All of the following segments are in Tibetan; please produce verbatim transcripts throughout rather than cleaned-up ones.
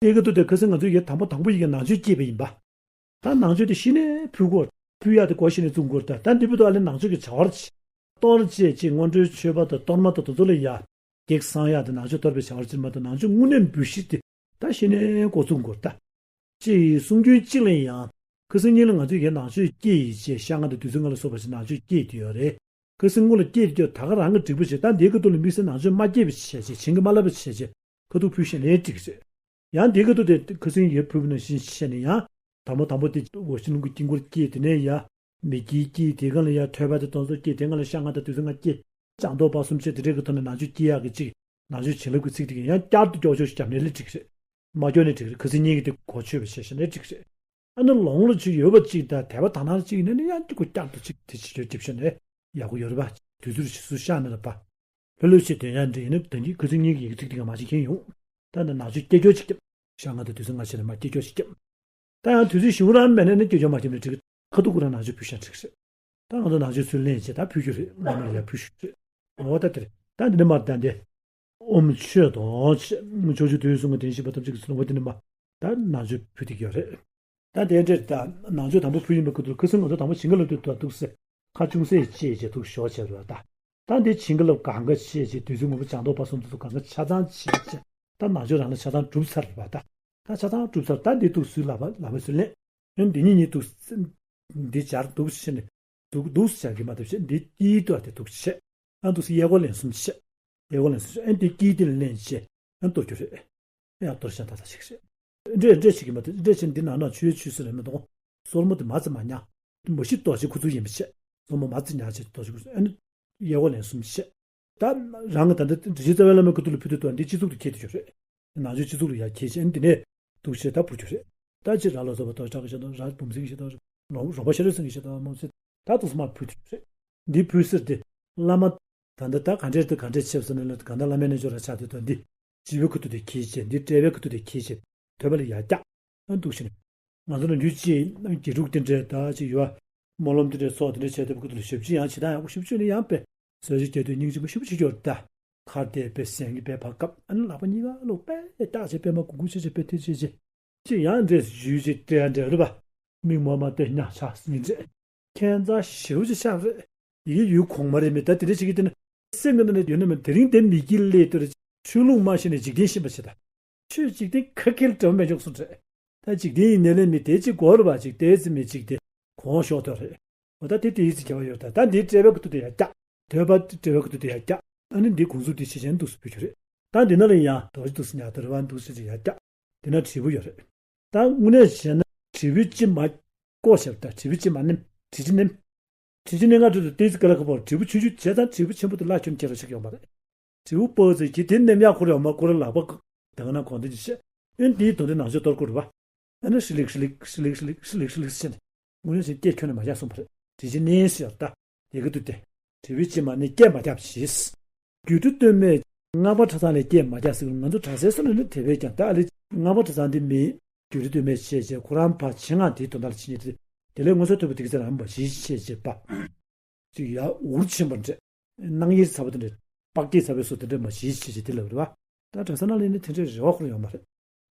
སྐྱེ་གི་འདུག་སྟེ། ཁ་སང་ང་ཚོས་ཡ་དང་པོ་དང་པོ་ཡི་གེ་ནང་ཆོས་སྐྱེས་པ་ཡིན་པ། ད་ནང་ཆོས་དེ་གཞི་ནས་ཕུལ་དགོས། ཕུལ་ཡག་དེ་སྒོ་གཞི་ནས་བཙུགས་དགོས། ད་ད་འདི་བུ་དུ་ཨ་ལེ་ནང་ཆོས་ཀྱི་བྱ་བར་བྱེད། གཏོར་བཅས་ཀྱི་སྔོན་འགྲོའི་མཆོད་པ་དང་གཏོར་མ་དང་དེ་ཚོ་ལ་ཡ། བགེགས་བསང་ཡག་དེ་ནང་ཆོས་གཏོར་བའི་བྱ་བར་བྱེད་མ་གཏོགས། ནང་ཆོས་དངོས་གནས་འབུལ་གཞི་དེ་ད་གཞི་ནས་འགོ་བཙུགས་དགོས། ད་ཅེས་གསུང་རྒྱུན་གཅིག་ལ་ཡང་། ཁ་སང་ཉིན་ལ་ང་ཚོས་ཡ་ནང་ཆོས་སྐྱེས་ཡིན་ཅེས། ཤ་ལྔ་དང་དུས་ཚོད་ལྔ་ལ་སོགས་པ་ཞིག་ནང་ཆོས་སྐྱེས་དེ་ཡོད་རེད། ཁ་སང་སྔོན་ལ་སྐྱེས་དེ་ད་ག་རང་གི་འགྲིག་པ་བྱས། ད་འདིའི་ཁ་ཐུག་ལ་དམིགས་བསལ་ནང་ཆོས་མ་སྐྱེས་པ་བྱས་བྱས། བྱིན་གྱིས་མ་བརླབས་པ་བྱས་བྱས། ཁ་ཐུག་ཕུལ་ཤེས་ནའི་འགྲིག་རེད། ཡང་འདིའི་ཁ་ཐུག་དེ་ཁ་སང་ཡ་ཕུལ་བ་ནང་བཞིན་བྱས་ནས་ཡང་། དང་པོ་དང་པོ་དེ་འོ་ཤིང་ལུང་གི་དཀྱིལ་འཁོར་སྐྱེས། དེ་ནས་ཡ་མི་དཀྱིལ་སྐྱེས། དེ་སྒང་ལ་ཡ་ཐོད་པ་དེ་དང་ཚོ་སྐྱེས། དེ་སྒང་ལ་ཤ་ལྔ་དང་དུས་ཚོད་ལྔ་སྐྱེས། ལྕགས་རྡོག་པ་གསུམ་བྱས། དེ་འདྲའི་གི་ཐོག་ནས་ནང་ཆོས་སྐྱེ་ཡག་གི་གཅིག་ནང་ཆོས་བྱིན་རླབས་ཀྱི་ཚིག་དེ་གི་ཡང་བསྐྱར་དུ་སྐྱོར་སྐྱོར་ཞིག་བརྒྱབ་ནས་ལས་འགྲིག་རེད། མ་སྐྱོར་ནས་འགྲིག་རེད། ཁ་སང་ཉིན་གྱི་དེ་གོ་ཆོད་པ་བྱས་ཤིང་ནས་འགྲིག་རེད། ཨ་ནི་ལོང་ལ་ཅིག་ཡོད་པ་ཅིག་དང་། དད་པ་དག་སྣང་ཅིག་ཡིན་ན་ནི་ཡང་ཅིག་གོ་བསྐྱར་དུ་ཅིག་དེ་ཅིག་ཡོད་རྒྱབ་ཤོག་ནས་ཡག་པོ་ཡོད་རེད་པ། དུས་ཚོད་ཞིག་སུ་ཤག་ནས་ལ་པ། ལྷོད་ལྷོད་བྱས་དོན་ཡང་འདྲི་ཡིན་ན། ད་གིན་ཁ་སང་ཉིན་གྱི་ཡི་གེ་ཚིག་དེ་ག་མ་ཅིག་མཁྱེན་ཡོང་། ད་ནི་ནང་ཆོས་སྐྱེ་སྐྱོར་ཅིག་བརྒྱབ། ཤ་ལྔ་དང་དུས་ཚོད་ལྔ་བྱས་ནས་མ་སྐྱེ་སྐྱོར་ཞིག་བརྒྱབ། ད་ཡང་དུས་ཚོད་ཞིག་རང་མེད་ནས་ནི་སྐྱེ་སྐྱོར་མ་བརྒྱབ་ནས་འགྲིག་ཁ་ཐུག་ཁོ་རང་ནང་ཆོས་ཕུལ་ཤག་འགྲིག་རེད། ད་ང་ཚོ་ནང་ཆོས་ཚུར་ལེན་བྱས། ད་ཕུལ་རྒྱུ་རེད། བླ་མ་ལ་ཡ་ཕུལ་ཞུ་རེད། འོ་ད་དེ་རེད། ད་འདི་ནས་མར་ད་འདི། ཨོམ་མཆོད་དོ། ཕྱོགས་བཅུའི་དུས་གསུམ་གྱི་དེ་བཞིན་གཤེགས་པ་ཐམས་ཅད་ཀྱི་ཚུལ་ལུང་པ་འདི་ནས་མར། ད་ནང་ཆོས་ཕུལ་བསྡད་ཀྱི་ཡོད་རེད། ད་དེ་འདྲས་ད་ནང་ཆོས་དང་པོ་ཕུལ་ཡིན་པའི་ཁ་ཐུག་ཁ་སང་ང་ཚོ་དང་པོ་བྱིན་གྱིས་བརླབས་དུས་ད་འདུག་སེ། ཁ་ཅུང་ཟད་བཅད་བྱས་འདུག་ཞོག་བྱས་རེད་པ། ད་ད་འདི་བྱིན་གྱིས་བརླབས་གང་ག་བཅད་བྱས། བདུད་རྩི་སྔོན་པོ་ལྕགས་རྡོག་པ་གསུམ་དེ་ཚོ་གང་ག་ཆ་ཚང་བྱས་བྱས། ད་ནང་ཆོས་རང་ལ་ཆ་ཚང་གྲུབ་ཚར་རེད་པ། ད་ད་ཆ་ཚང་གྲུབ་ཚར། ད་འདི་འདུག་སེ་ལག་པ་ལག་པ་ཚུར་ལེན། ཨ་འདི་གཉིས་གཉིས་འདུག་སེ། འདི་སྦྱར་འདུག་སེ་བྱས་ནས། འདུག་འདུག་སེ་སྦྱར་གྱི་མ་གཏོགས་བྱས། འདི་དཀྱིལ་དུ་དེ་འདུག་སེ་བྱས། ཨ་འདུག་སེ་གཡས་སྐོར་ལན་གསུམ་བྱས། གཡས་སྐོར་ལན་གསུམ་བྱས། ཨ་འདི་དཀྱིལ་དེ་ལ་ལེན་བྱས། ཨ་གཏོར་རྒྱུ་རེད། ཡང་གཏོར་བྱས་ད་ད་ཞིག་རེད། འདྲེ་འདྲེ་བྱེད་ཀྱི་མ་གཏོགས། འདྲེ་བྱེད་འདི་ནང་ན་ཆུའི་ཆུ་ཟེར་ལ་མི་འདུག་སོར་མོ་དེ་མ་བརྩི་མ་ཉར། མ་གཞི་རྡོ་རྗེ་ཁུ་ཚུར་ཡིན་པ་བྱས། སོར་མོ་མ་བརྩི་ཉར་བྱས་རྡོ་རྗེ་ཁུ་ཚུར། ཨ་ནི་གཡས་སྐོར་ལན་གསུམ་བྱས། ད་རང་གི་ད་ལྟ་དྲི་ཆུའི་རྩ་བའི་བླ་མའི་ཁ་ཐུག་ལ་ཕུལ་དུས་དང་འདི་སྤྱི་གཙུག་ཏུ་འཁྱེར་དུ་གྱུར་རེད། ནང་ཆོས་སྤྱི་གཙུག་ལ་ཡར་འཁྱེར་བྱས། ཨ་ནི་འདི་ནས་འདུག་བྱས་ད་འབུལ་རྒྱུ་རེད། ད་ཅི་ར་ལ་སོགས་པ་རྡོར་གྲགས་ཀྱི་ཞལ་ཏོག་ར་བུམ་སྲིན་གྱི་ཞལ་ཏོག་རོང་རོང་པ་ཤ་རུས་སེང་གི་ཞལ་ཏོག་མོ་སྲིད་ད་དུ་སུ་མ་ཕུལ་རྒྱུ་རེད། འདི་ཕུལ་ཟེར་ཏེ་བླ་མ། ད་ལྟ་ད་ག་འདྲས་དེ་ག་འདྲས་ཆེབ་ཟེར་ན་ལ་ག་འདྲ་བླ་མའི་རྣལ་འབྱོར་ར་ཆགས་དུས་དང་འདི། སྤྱི་བོའི་ཁ་ཐུག་དེ་འཁྱེར་བྱས། འདི་དཔྲལ་བའི་ཁ་ཐུག་དེ་འཁྱེར་བྱས། ཐོད་པ་ལ་ཡར་བཀྱག་ཨ་འདུག་བྱས་ནས། ང་ཚོ་ནང་ཆོས་ཅིག་དགེ་ཕྲུག་དེ་འདྲས་ད་ཅིག་ཡོད་པ། སྨོན་ལམ་དེ་འདྲས་ཚོགས་དེ་འདྲས་བྱས་ཏེ་ཁ་ཐུག་ལ་ཞབས་ཕྱི་ཡང་བྱེད་སྟངས་ཡག་པོ་ཞེ་པོ་ཅིག་ནི་ཡང་དཔེ། གསོལ་ཇ་རྒྱག་དུས་སྙིང་རྗེ་མོ་ཞེ་པོ་ཅིག་ཡོད་རེད་ད། ཁར་དེ་དཔེ་སེང་གེ་དཔེ་བར་སྐབས། ཨ་ནི་ལག་པ་གཉིས་ཀ་ལོག་དཔེ་བཏགས་བྱས་དཔེ་མ་གུག་གུག་བྱས་བྱས་དཔེ་དེ་བྱས་བྱས། ཅིག་ཡང་འདྲས་ཞུས་ཅིག་སྤྲད་འདྲས་རེད་པ། མིག་མོ་མ་བལྟས་ཉག་ཆགས་ཟིན་འདྲས། ཁྱད་མཚར་ཞེ་པོ་ཅིག་ཆགས་རེད། ཡི་གེ་ཡུལ་གོང་མ་རེད་མི་ད་དེ་འདྲས་བྱེད་ཀྱི་དེ་ནི། སེམས་ཀྱི་ནང་ནས་ཡོད་ན་མི་དེ་རིང་དེ་མི་དཀྱིལ་ལས་དོར། ཆོས་ལུགས་མ་ཤེས་ནས་འཇིག་རྟེན་ཤེས་པ་བྱེད་ད། ཆོས་འཇིག་རྟེན་ཁ་སྐད་འདྲ་བོ་མེད་ཆོག་སོང་རེད། ད་འཇིག་རྟེན་ཡིན་ནའི་ལས་མི་དེ་གཅིག་གོ་རུ་བ་ཅིག་དེ་ཙི་མི་གཅིག་དེ་གོང་ཤོག་ཐོག་རེད། འོ་ད་དེ་དེའི་ཚིག་བྱ་བ་ཡོད་ད། ད་འདི་དཔྲལ་བའི་ཁ་ཐུག་དེ་ཡར་བཀྱག་ཐོད་པ་དཔྲལ་བའི་ཁ་ཐུག་དེ་ཡར་བཀྱག་ཨ་ནི་འདི་གུང་གསུམ་དེ་ཕྱི་ཆེན་འདུག་སེ་ཕུལ་རྒྱུ་རེད། ད་འདི་ན་ལ་ཡང་རྡོ་རྗེ་འདུག་སེ་ཉག་ཐོད་རེ་བ་འདུག་སེ་ཅིག་ཡར་བཀྱག་དེ་ན་དྲིལ་བུ་ཡོད་རེད། ད་དངོས་གནས་བྱས་ན་དྲིལ་བུའི་དཀྱིལ་མ་བཀོག་བྱས་པ་ད། དྲིལ་བུའི་དཀྱིལ་མ་ནེམ། དྲིལ་ཆུ་ནེམ། དྲིལ་ཆུ་ནེམ་ང་དྲིལ་དུ་ཏོག་ཙམ་ཀ་ལ་ཁ་ཕོར་དྲིལ་བུ་ཆུང་ཆུང་བྱས་ཙང་དྲིལ་བུ་ཆེན་པོ་དེ་ལ་ཁྱོན་ཁྱེར་རོ་ཆགས་ཡོང་བ་རེད། དྲིལ་བུ་པོ་ཙི་གི་དེ་ནེམ་ཡག་ཁུར་ཡོང་མ་ཁུར་ལག་པ་ཁུ་དེ་ག་ན་གོང་དེ་ཅི་བྱེད། ཨེ་འདིའི་དོན་དེ་ནང་ཆོས་གཏོར་དགོས་རེད་པ། ཨ་ནི་ཧྲི་ལིག་ཧྲི་ལིག་ཧྲི་ལིག་ཧྲི་ལིག་ཧྲི་ལིག་ཧྲི་ལིག་ཟེར་ནས་དངོས་གནས་བྱས་སྐད་ཁྱོན་ནས་མ་རྒྱག་གསུངས་པ་རེད། དྲིལ་ཆུ་ནེམ་ཟེར་ཡོད་ད། དེ་གི་དུས་དེ། དྲིལ་བུའི་དཀྱིལ་མ་ནི་སྐད་མ་རྒྱབ་ཞེས། སྒྱུ་འཕྲུལ་སྟོད་སྨད། སྔགས་པ་གྲྭ་ཚང་ལས་སྐད་མ་རྒྱག་ཟེར་གི། ང་ཚོ་གྲྭ་སའི་སོ་ནས་ནི་དེ་བས་ཀྱང་ད་ཨ་ལེ། སྔགས་པ་གྲྭ་ཚང་འདི་མི། སྒྱུ་འཕྲུལ་སྟོད་སྨད་བྱས་བྱས་ཁོ་རང་ཕར་ཆེད་མངགས་དེའི་དོན་དག་ལ་ཕྱིན་ནས་དེ་ལས་ངོ་ཚ་ཐུབ་པ་དེ་གི་ཚེ་རང་མ་གཞི་བྱས་བྱས་པ། ཅིག་ཡ་འུར་ཆེན་པོ་འདྲ། སྣང་ཡེར་ཚ་པོ་དེ་འདྲ། པགས་སྐྱེས་ཚ་པོའི་སོ་དེ་འདྲ་མ་གཞི་བྱས་བྱས་དེ་ལབ་རེད་པ། ད་གྲྭ་ཚང་ནང་ལ་ནི་དེ་འདྲའི་རེ་བ་ཁོ་རང་ཡོད་མ་རེད།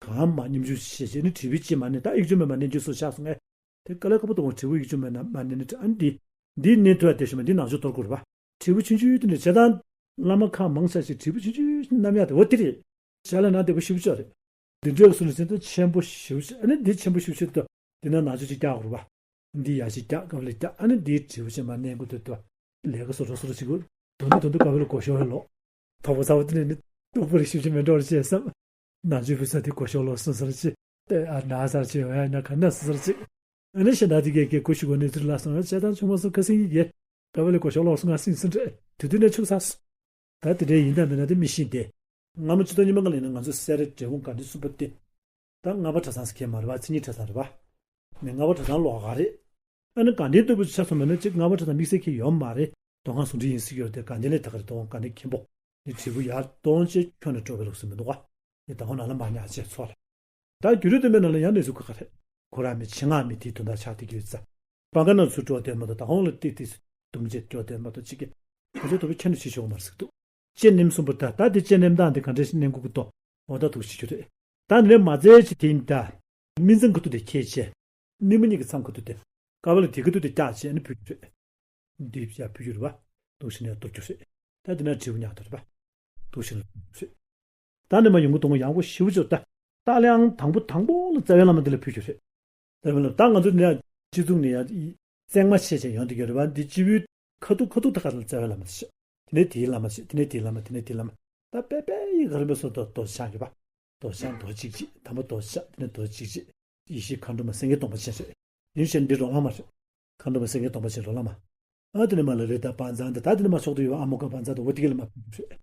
གང་མ་སྙོམས་འཇུག་བྱས་བྱས་ནི་དྲིལ་བུའི་དཀྱིལ་མ་ནི་ད་ཡིག་ཆུང་མེད་མ་ནི་འཇུག་སོ་ཆགས་སོང་ངས། དེ་དཀའ་ལས་ཁག་པོ་དང་དྲིལ་བུ་ཡིག་ཆུང་མེད་ན་མ་ནི་ནི་ཨ་ནི་འདི། འདི་ནི་ཐོ་ཡ་དེ་ཞུ་མ་འདི་ནང་ཆོས་གཏོར་དགོས་རེད་པ། དྲིལ་བུ་ཆུང་ཆུང་དེ་འདྲ་བྱས་ཙང་། བླ་མ་ཁག་མང་ཆ་ཞིག་དྲིལ་བུ་ཆུང་ཆུང་བསྣམས་ཡག་དེ་འོ་དེ་རེད། ཞལ་ལ་ན་དེ་བུ་ཞིབ་ཆོག་རེད། འདི་འདྲའི་སུ་ནི་ཟིན་ཏོ་ཆེན་པོ་ཞིབ་ཆོག་ཨ་ནི་འདི་ཆེན་པོ་ཞིབ་ཆོག་དོ། འདི་ན་ནང་ཆོས་ཅིག་རྒྱག་དགོས་རེད་པ། འདི་ཡ་ཞིག་རྒྱག་སྐབས་ལ་རྒྱག་ཨ་ནི་འདིའི་དྲིལ་བུ་ཆེན་པ་མནན་དགོས་དོ་དོ། ལས་ཀ་སོ་འགྲོ་སོ་ར་ཞིག་དགོས། དོན་དུ་དོན་དུ་དཀའ་བའི་ལ་གོ་ཤོར་བའི་ལོ། ཐོག་པ་ཚ་བ་དེ་ནས་ནི་སྟུག་པོ་རེ་ཞིབ་ཆ་མེད་འགྲོ་རེ་བྱས་བསམ། ནང་ཆོས་ཕུལ་ས་དེ་གོ་ཤོག་ལོག་སོང་ཟེར་ཅི། ཨ་ན་ཟེར་ཅི་ཨ་ན་ག་ན་ཟེར་ཅི། ཨ་ནི་ཤ་ན་དེ་གས་གས་གོ་ཤི་གོ་ནས་ཚུར་ལ་སོང་བྱས་དང་ཆུང་མ་སོང་ཁ་སིང་ཡི་གེ། དཀའ་བའི་ལ་གོ་ཤོག་ལོག་སོང་ང་སིང་སིང་རེད། དུས་དུས་ནས་ཆུག་ས་སོ། ད་དེ་འདྲའི་ཡིན་ད་མིན་ན་དེ་མི་ཤེས་ཏེ། སྔ་མོ་སྤྱི་ཚོགས་རྙིང་པ་ག་ལས་ན་ང་ཚོ་སེ་ར་འབྲས་སྤུངས་དགའ་ལྡན་གསུམ་པ་སྟེ། ད་ལྔ་པ་གྲྭ་ཚང་ཟེར་མཁན་མ་རེད་པ། མཚན་ཉིད་གྲྭ་ཚང་རེད་པ། མི་ལྔ་པ་གྲྭ་ཚང་ལོགས་ག་རེད། ཨ་ནི་དགའ་ལྡན་ལྟ་བུ་ཆ་ཚང་མེད་ན་གཅིག་ལྔ་པ་གྲྭ་ཚང་དམིགས་བསལ་གྱི་ཡོད་མ་རེད། མདོ་ཁམས་ཟུང་འབྲེལ་ཡིན་ཟེར་གྱི་ཡོད་དེ་དགའ་ལྡན་ལས་ད་ག་རེད། མདོ་ཁམས་དགའ་ལྡན་མཁན་པོ། ནི་དྲིལ་བུ་ཡར་གཏོང་བྱས་ཁྱོན་ནས་སྤྲོ་བའི་ལུགས་སུ་མི་འདུག་ག་ནི་ད་ཁོང་ནང་ལ་མ་ཉག་བྱས་ཚོགས་ལ། ད་རྒྱུད་རིང་སྟོད་སྨད་ནང་ལ་ཡང་གནས་ཚུལ་ཁ་ཁ་རེད། ཁོ་རང་མི་ཆེད་མངགས་མི་དེའི་དོན་དག་ཆགས་བསྡད་ཀྱི་ཡོད་ཙང་། སྤང་ཁ་ན་ཚུར་འགྲོ་བསྡད་མ་གཏོགས། ད་ཁོང་ལ་ཏིག་ཏིག་རྡུང་བྱས་འགྲོ་བསྡད་མ་གཏོགས་གཅིག་གིས་ཁོ་ཚོའི་ཐོག་པའི་ཁྱོན་ནས་བྱེད་ཆོག་མ་རེད་ཟེར་གྱི་འདུག་ལྕེ་ནེམ་གསུངས་པ་ད་ད་དེ་ལྕེ་ནེམ་སྟངས་དེ་ག་འདྲས་ཤིག་ནེམ་དགོས་ཀྱི་འདུག་འོ་ད་འདུག་ཤེས་རྒྱུ་རེད། ད་འདི་ནས་མ་རྩའི་ཆེ་དེ་ཡིན་ད། སྨིན་མཚམས་ཁ་ཐུག་དེ་ཁྱེད་ཆེ། སྨིན་མ་གཉིས་ཀྱི་མཚམས་ཁ་ཐུག་དེ། ཀ་བ་ལ་དེ་ཁ་ཐུག་དེ་བཀྱག་བྱས་ནས་ཕུལ་རྒྱུ་རེད། འདི་བྱས་ཕུལ་རྒྱུ་རེད་པ། འདུག་བྱས་ནས་གཏོར་རྒྱུ་རེད། ད་འདི་ན་དྲིལ་བུ་ཉག་ཐོ་རེད་པ། འདུག་བྱས་ནས་གཏོར་རྒྱུ་རེད། ད་ནས་མ་ཡོང་གི་གཏོང་གི་ཡག་པོ་ཞེ་པོ་ཅིག་ད། ད་ལེའང་དང་པོ་དང་པོ་ལ་རྩ་བའི་བླ་མ་འདི་ལ་ཕུལ་རྒྱུ་རེད། རྩ་བའི་བླ་མ་ད་ང་ཚོ་ནས་སྤྱི་གཙུག་ནས་ཡ། བཙས་མ་ཆེ་ཆེ་ཡོང་དུ་ཡོད་རེད་པ། འདི་སྤྱི་བོའི་ཁ་ཐུག་ཁ་ཐུག་ད་ག་ལ་རྩ་བའི་བླ་མ་དེ་བྱས། དེ་ནས་དེའི་བླ་མ་བྱས། དེ་ནས་དེའི་བླ་མ། དེ་ནས་དེའི་བླ་མ། ད་པེ་པེ་ཡི་ག་རེ་མེད་སོ་རྡོ་རྡོ་རྗེ་འཆང་ཡོད་པ། རྡོ་རྗེ་འཆང་རྡོ་རྗེ་འཇིགས་བྱེད། དང་པོ་རྡོ་རྗེ་འཆང་། དེ་ནས་རྡོ་རྗེ་འཇིགས་བྱེད། ཡེ་ཤེས་མཁའ་འགྲོ་མ་སེང་གེ་གདོང་པ་ཅན་རེད། ཡིན་ཞེས་འདི་རོ་ལངས་མ་རེད། མཁའ་འགྲོ་མ་སེང་གེ་གདོང་པ་ཅན་རོ་ལངས་མ། ཨ་དེ་ནས་མ་ལ་ལི་ད་བཛྲ་འདི་ད་དེ་ནས་མ་ཕྱོགས་དུ་ཡོད་པ་ཨ་མོ་ཀ་བཛྲ་ད་འོ་དེ་ག་ལ་མ་ཕུལ་རེད།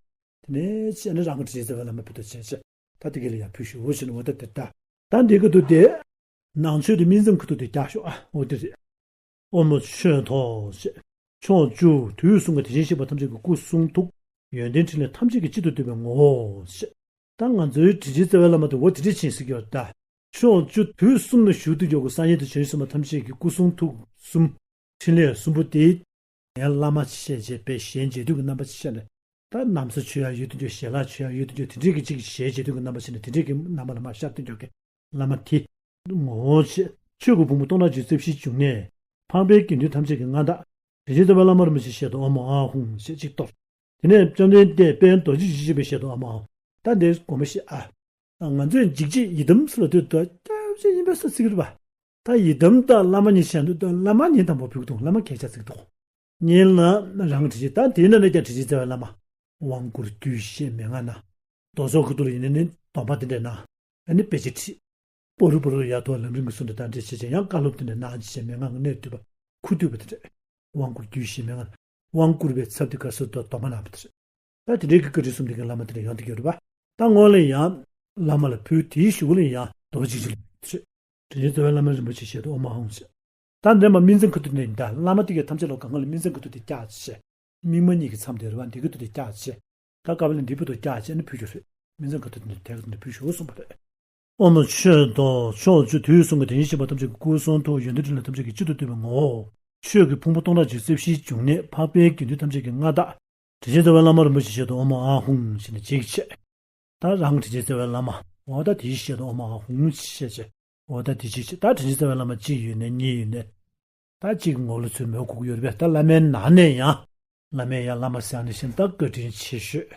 དེ་ནས་ཅི་ཨ་ནི་རང་གི་དྲིན་ཅན་རྩ་བའི་བླ་མ་ཕུལ་དུ་བྱས་བྱས། ད་དེ་ག་ལ་ཡང་ཕུལ་ཞུ་འོ་ཞེས་ནས་འོ་ད་དེ་ད། ད་འདི་ག་དུ་དེ། ནང་ཆོས་དེ་སྨིན་མཚམས་ཁ་ཐུག་དེ་བཀྱག་ཤོག་ཨ་འོ་དེ་རེད། ཨོཾ་ཆོས་ཐོག་ཅེས། ཕྱོགས་བཅུ་དུས་གསུམ་གྱི་དེ་བཞིན་གཤེགས་པ་ཐམས་ཅད་ཀྱི་སྐུ་གསུང་ཐུགས་ཡོན་ཏན་ཕྲིན་ལས་ཐམས་ཅད་ཀྱི་སྤྱི་དུ་བསྡུས་པའི་ངོ་བོ་ཅེས། ད་ང་ཚོའི་དྲིན་ཅན་རྩ་བའི་བླ་མ་དེ་འོ་དེ་འདྲས་ཕྱིན་ཟེར་གྱི་ཡོད་ད། ཕྱོགས་བཅུ་དུས་གསུམ་ལ་བཞུགས་ཏེ་ཡོད་དགུ་སངས་རྒྱས་དང་བྱང་ཆུབ་སེམས་དཔའ་ཐམས་ཅད་ཀྱི་སྐུ་གསུང་ཐུགས་གསུམ། ཕྲིན་ལས་གསུམ་པོ་དེ། ངའི་བླ་མ་ཞེས་བྱས་པའི་ཞལ་མཇལ་དུས་ཀྱི་རྣམ་པ་ཅིག་བཤད་ནས། ད་ན་བཟའ་མཆོད་ཡ་ཡོད་དུ་འཇོག་ཞལ་ལག་མཆོད་ཡ་ཡོད་དུ་འཇོག་དེ་འདྲས་ཀྱི་ཅིག་ཞལ་མཇལ་དུས་ཀྱི་རྣམ་པ་བཤད་ནས་དེ་འདྲས་ཀྱི་རྣམ་པ་ལ་མ་ཤར་དུ་འཇོག་གི་བླ་མ་དེ། ངོ་བོ་ཆེ། ཆོས་ཀྱི་ཕུང་པོ་སྟོང་ཕྲག་བཅུ་རྩ་བཞིའི་འབྱུང་གནས། འཕགས་པའི་དགེ་འདུན་ཐམས་ཅད་ཀྱི་མངའ་བདག་དྲིན་ཅན་རྩ་བའི་བླ་མ་རིན་པོ་ཆེ་ཞལ་དུ་ཨོཾ་ཨཱཿཧཱུྃ་ཞེས་གཅིག་གཏོར། དེ་ནས་བཅོམ་ལྡན་འདས་དཔལ་རྡོ་རྗེ་འཇིགས་བྱེད་པའི་ཞལ་དུ་ཨོཾ་ཨཱཿཧཱུྃ། ད་འདིར་དགོངས་པ་བཞེས་ཨ། ང་ཚོས་འཇིགས་བྱེད་ཡི་དམ་ཟེར་ལ་དུས་དུ་སྐྱབས་བཅོལ་ཡིན་པའི་སོ་ཚིག་རེད་པ། ད་ཡི་དམ་དང་བླ་མ་གཉིས་བཤད་འདུག་ད་བླ་མ་གཉིས་དང་པོ་ཕུལ་འདུག་བླ་མ་སྐད་ཆ་ཚིག་འདུག་གཉིས་ལ་རང་གི་དྲིན་ཅན། ད་དེའི་ནང་ནས་ཀྱང་དྲིན་ཅན་རྩ་བའི་བླ་མ། དབང་བསྐུར་རྒྱུད་བཤད་མན་ངག་གནང་། རྡོ་སོལ་ཁ་ཐུག་ལ་ཡིན་ནའི་ནི་སྡོམ་པ་དེ་འདྲ་གནང་། ཨ་ནི་དཔེ་ཆ་ཁྲིད། པོ་རུ་པོ་རུ་ཡ་ཐོག་ལམ་རིམ་གྱི་སུ་འདྲ་དང་འདྲ་བྱེད་ཅིང་ཡང་བཀའ་སློབ་དེ་འདྲ་གནང་བྱེད་མན་ངག་གི་གནད་བསྡུས་པ། ཁུ་བསྡུས་པ་དེ་འདྲ། དབང་བསྐུར་རྒྱུད་བཤད་མན་ངག་དབང་བསྐུར་བའི་ཚབ་དེ་ག་སོ་ཏོ་སྡོམ་པ་གནང་བ་དེ་རེད། ད་དེ་འདྲའི་གི་བཀའ་དྲིན་གསུམ་ལྡན་གྱི་བླ་མ་དེ་འདྲ་ཡོང་དེ་ཡོད་རེད་པ། ད་སྔོན་ལ་ཡང་བླ་མ་ལ་ཕུལ། དེའི་གཞུག་ལ་ཡང་རྡོ་རྗེ་འཇིགས་བྱེད་ལ་ཕུལ་དེ་རེད། དྲིན་ཅན་རྩ་བའི་བླ་མ་རིན་པོ་ཆེ་ཞལ་དུ་ཨོཾ་ཨཱཿཧཱུྃ་ཞེས། ད་འདྲ་མ་སྨིན་མཚམས་ཁ་ཐུག་ནས་ད་བླ་མ་དེ་གའི་ཐམས་ཅད་ལ་གང་ག་ལ་སྨིན་མཚམས་ཁ་ཐུག་དེ་བཀྱག་བྱས། སྨིན་མ་གཉིས་ཀྱི་མཚམས་དེ་རེད་པ། འདི་ག་ཐུག་དེ་བཀྱག་བྱས། ད་ཀ་བ་ལ་འདི་བུ་དུ་བཀྱག་བྱས་ནས་ཕུལ་རྒྱུ་རེད། སྨིན་མཚམས་ཁ་ཐུག་དེ་དེ་ག་ཐུག་ནས་ཕུལ་ཞུ་གསུངས་པ་རེད། ཨོཾ་ཆོས་ཐོག་ཕྱོགས་བཅུ་དུས་གསུམ་གྱི་དེ་བཞིན་གཤེགས་པ་ཐམས་ཅད་ཀྱི་སྐུ་གསུང་ཐུགས་ཡོན་ཏན་ཕྲིན་ལས་ཐམས་ཅད་ཀྱི་སྤྱི་དུ་བསྡུས་པའི་ངོ་བོ། ཆོས་ཀྱི་ཕུང་པོ་སྟོང་ཕྲག་བཅུ་རྩ་བཞིའི་འབྱུང་གནས། འཕགས་པའི་དགེ་འདུན་ཐམས་ཅད་ཀྱི་མངའ་བདག་དྲིན་ཅན་རྩ་བའི་བླ་མ་རིན་པོ་ཆེ་ཞལ་དུ་ཨོཾ་ཨཱཿཧཱུྃ་ཞེས་ནས་འཇིགས་བྱེད། ད་རང་གི་དྲིན་ཅན་རྩ་བའི་བླ་མ། འོ་ད་དེའི་ཞལ་དུ་ཨོཾ་ཨཱཿཧཱུྃ་ཞེས་བྱས། འོ་ད་དེ་འཇིགས་བྱེད། ད་དྲིན་ཅན་རྩ་བའི་བླ་མ་གཅིག་ཡོད་ནས་གཉིས་ཡོད་ནས། ད་གཅིག་ངོ་ལ་ཚུར་མོས་གུས་ཡོད་པས། ད་བླ་མའི་ནང་ནས་ཡང་། བླ་མས་ཡང་བླ་མ་ཟེར་ནས་བཞིན་ད་བཀའ་དྲིན་ཆེ་ཤོས།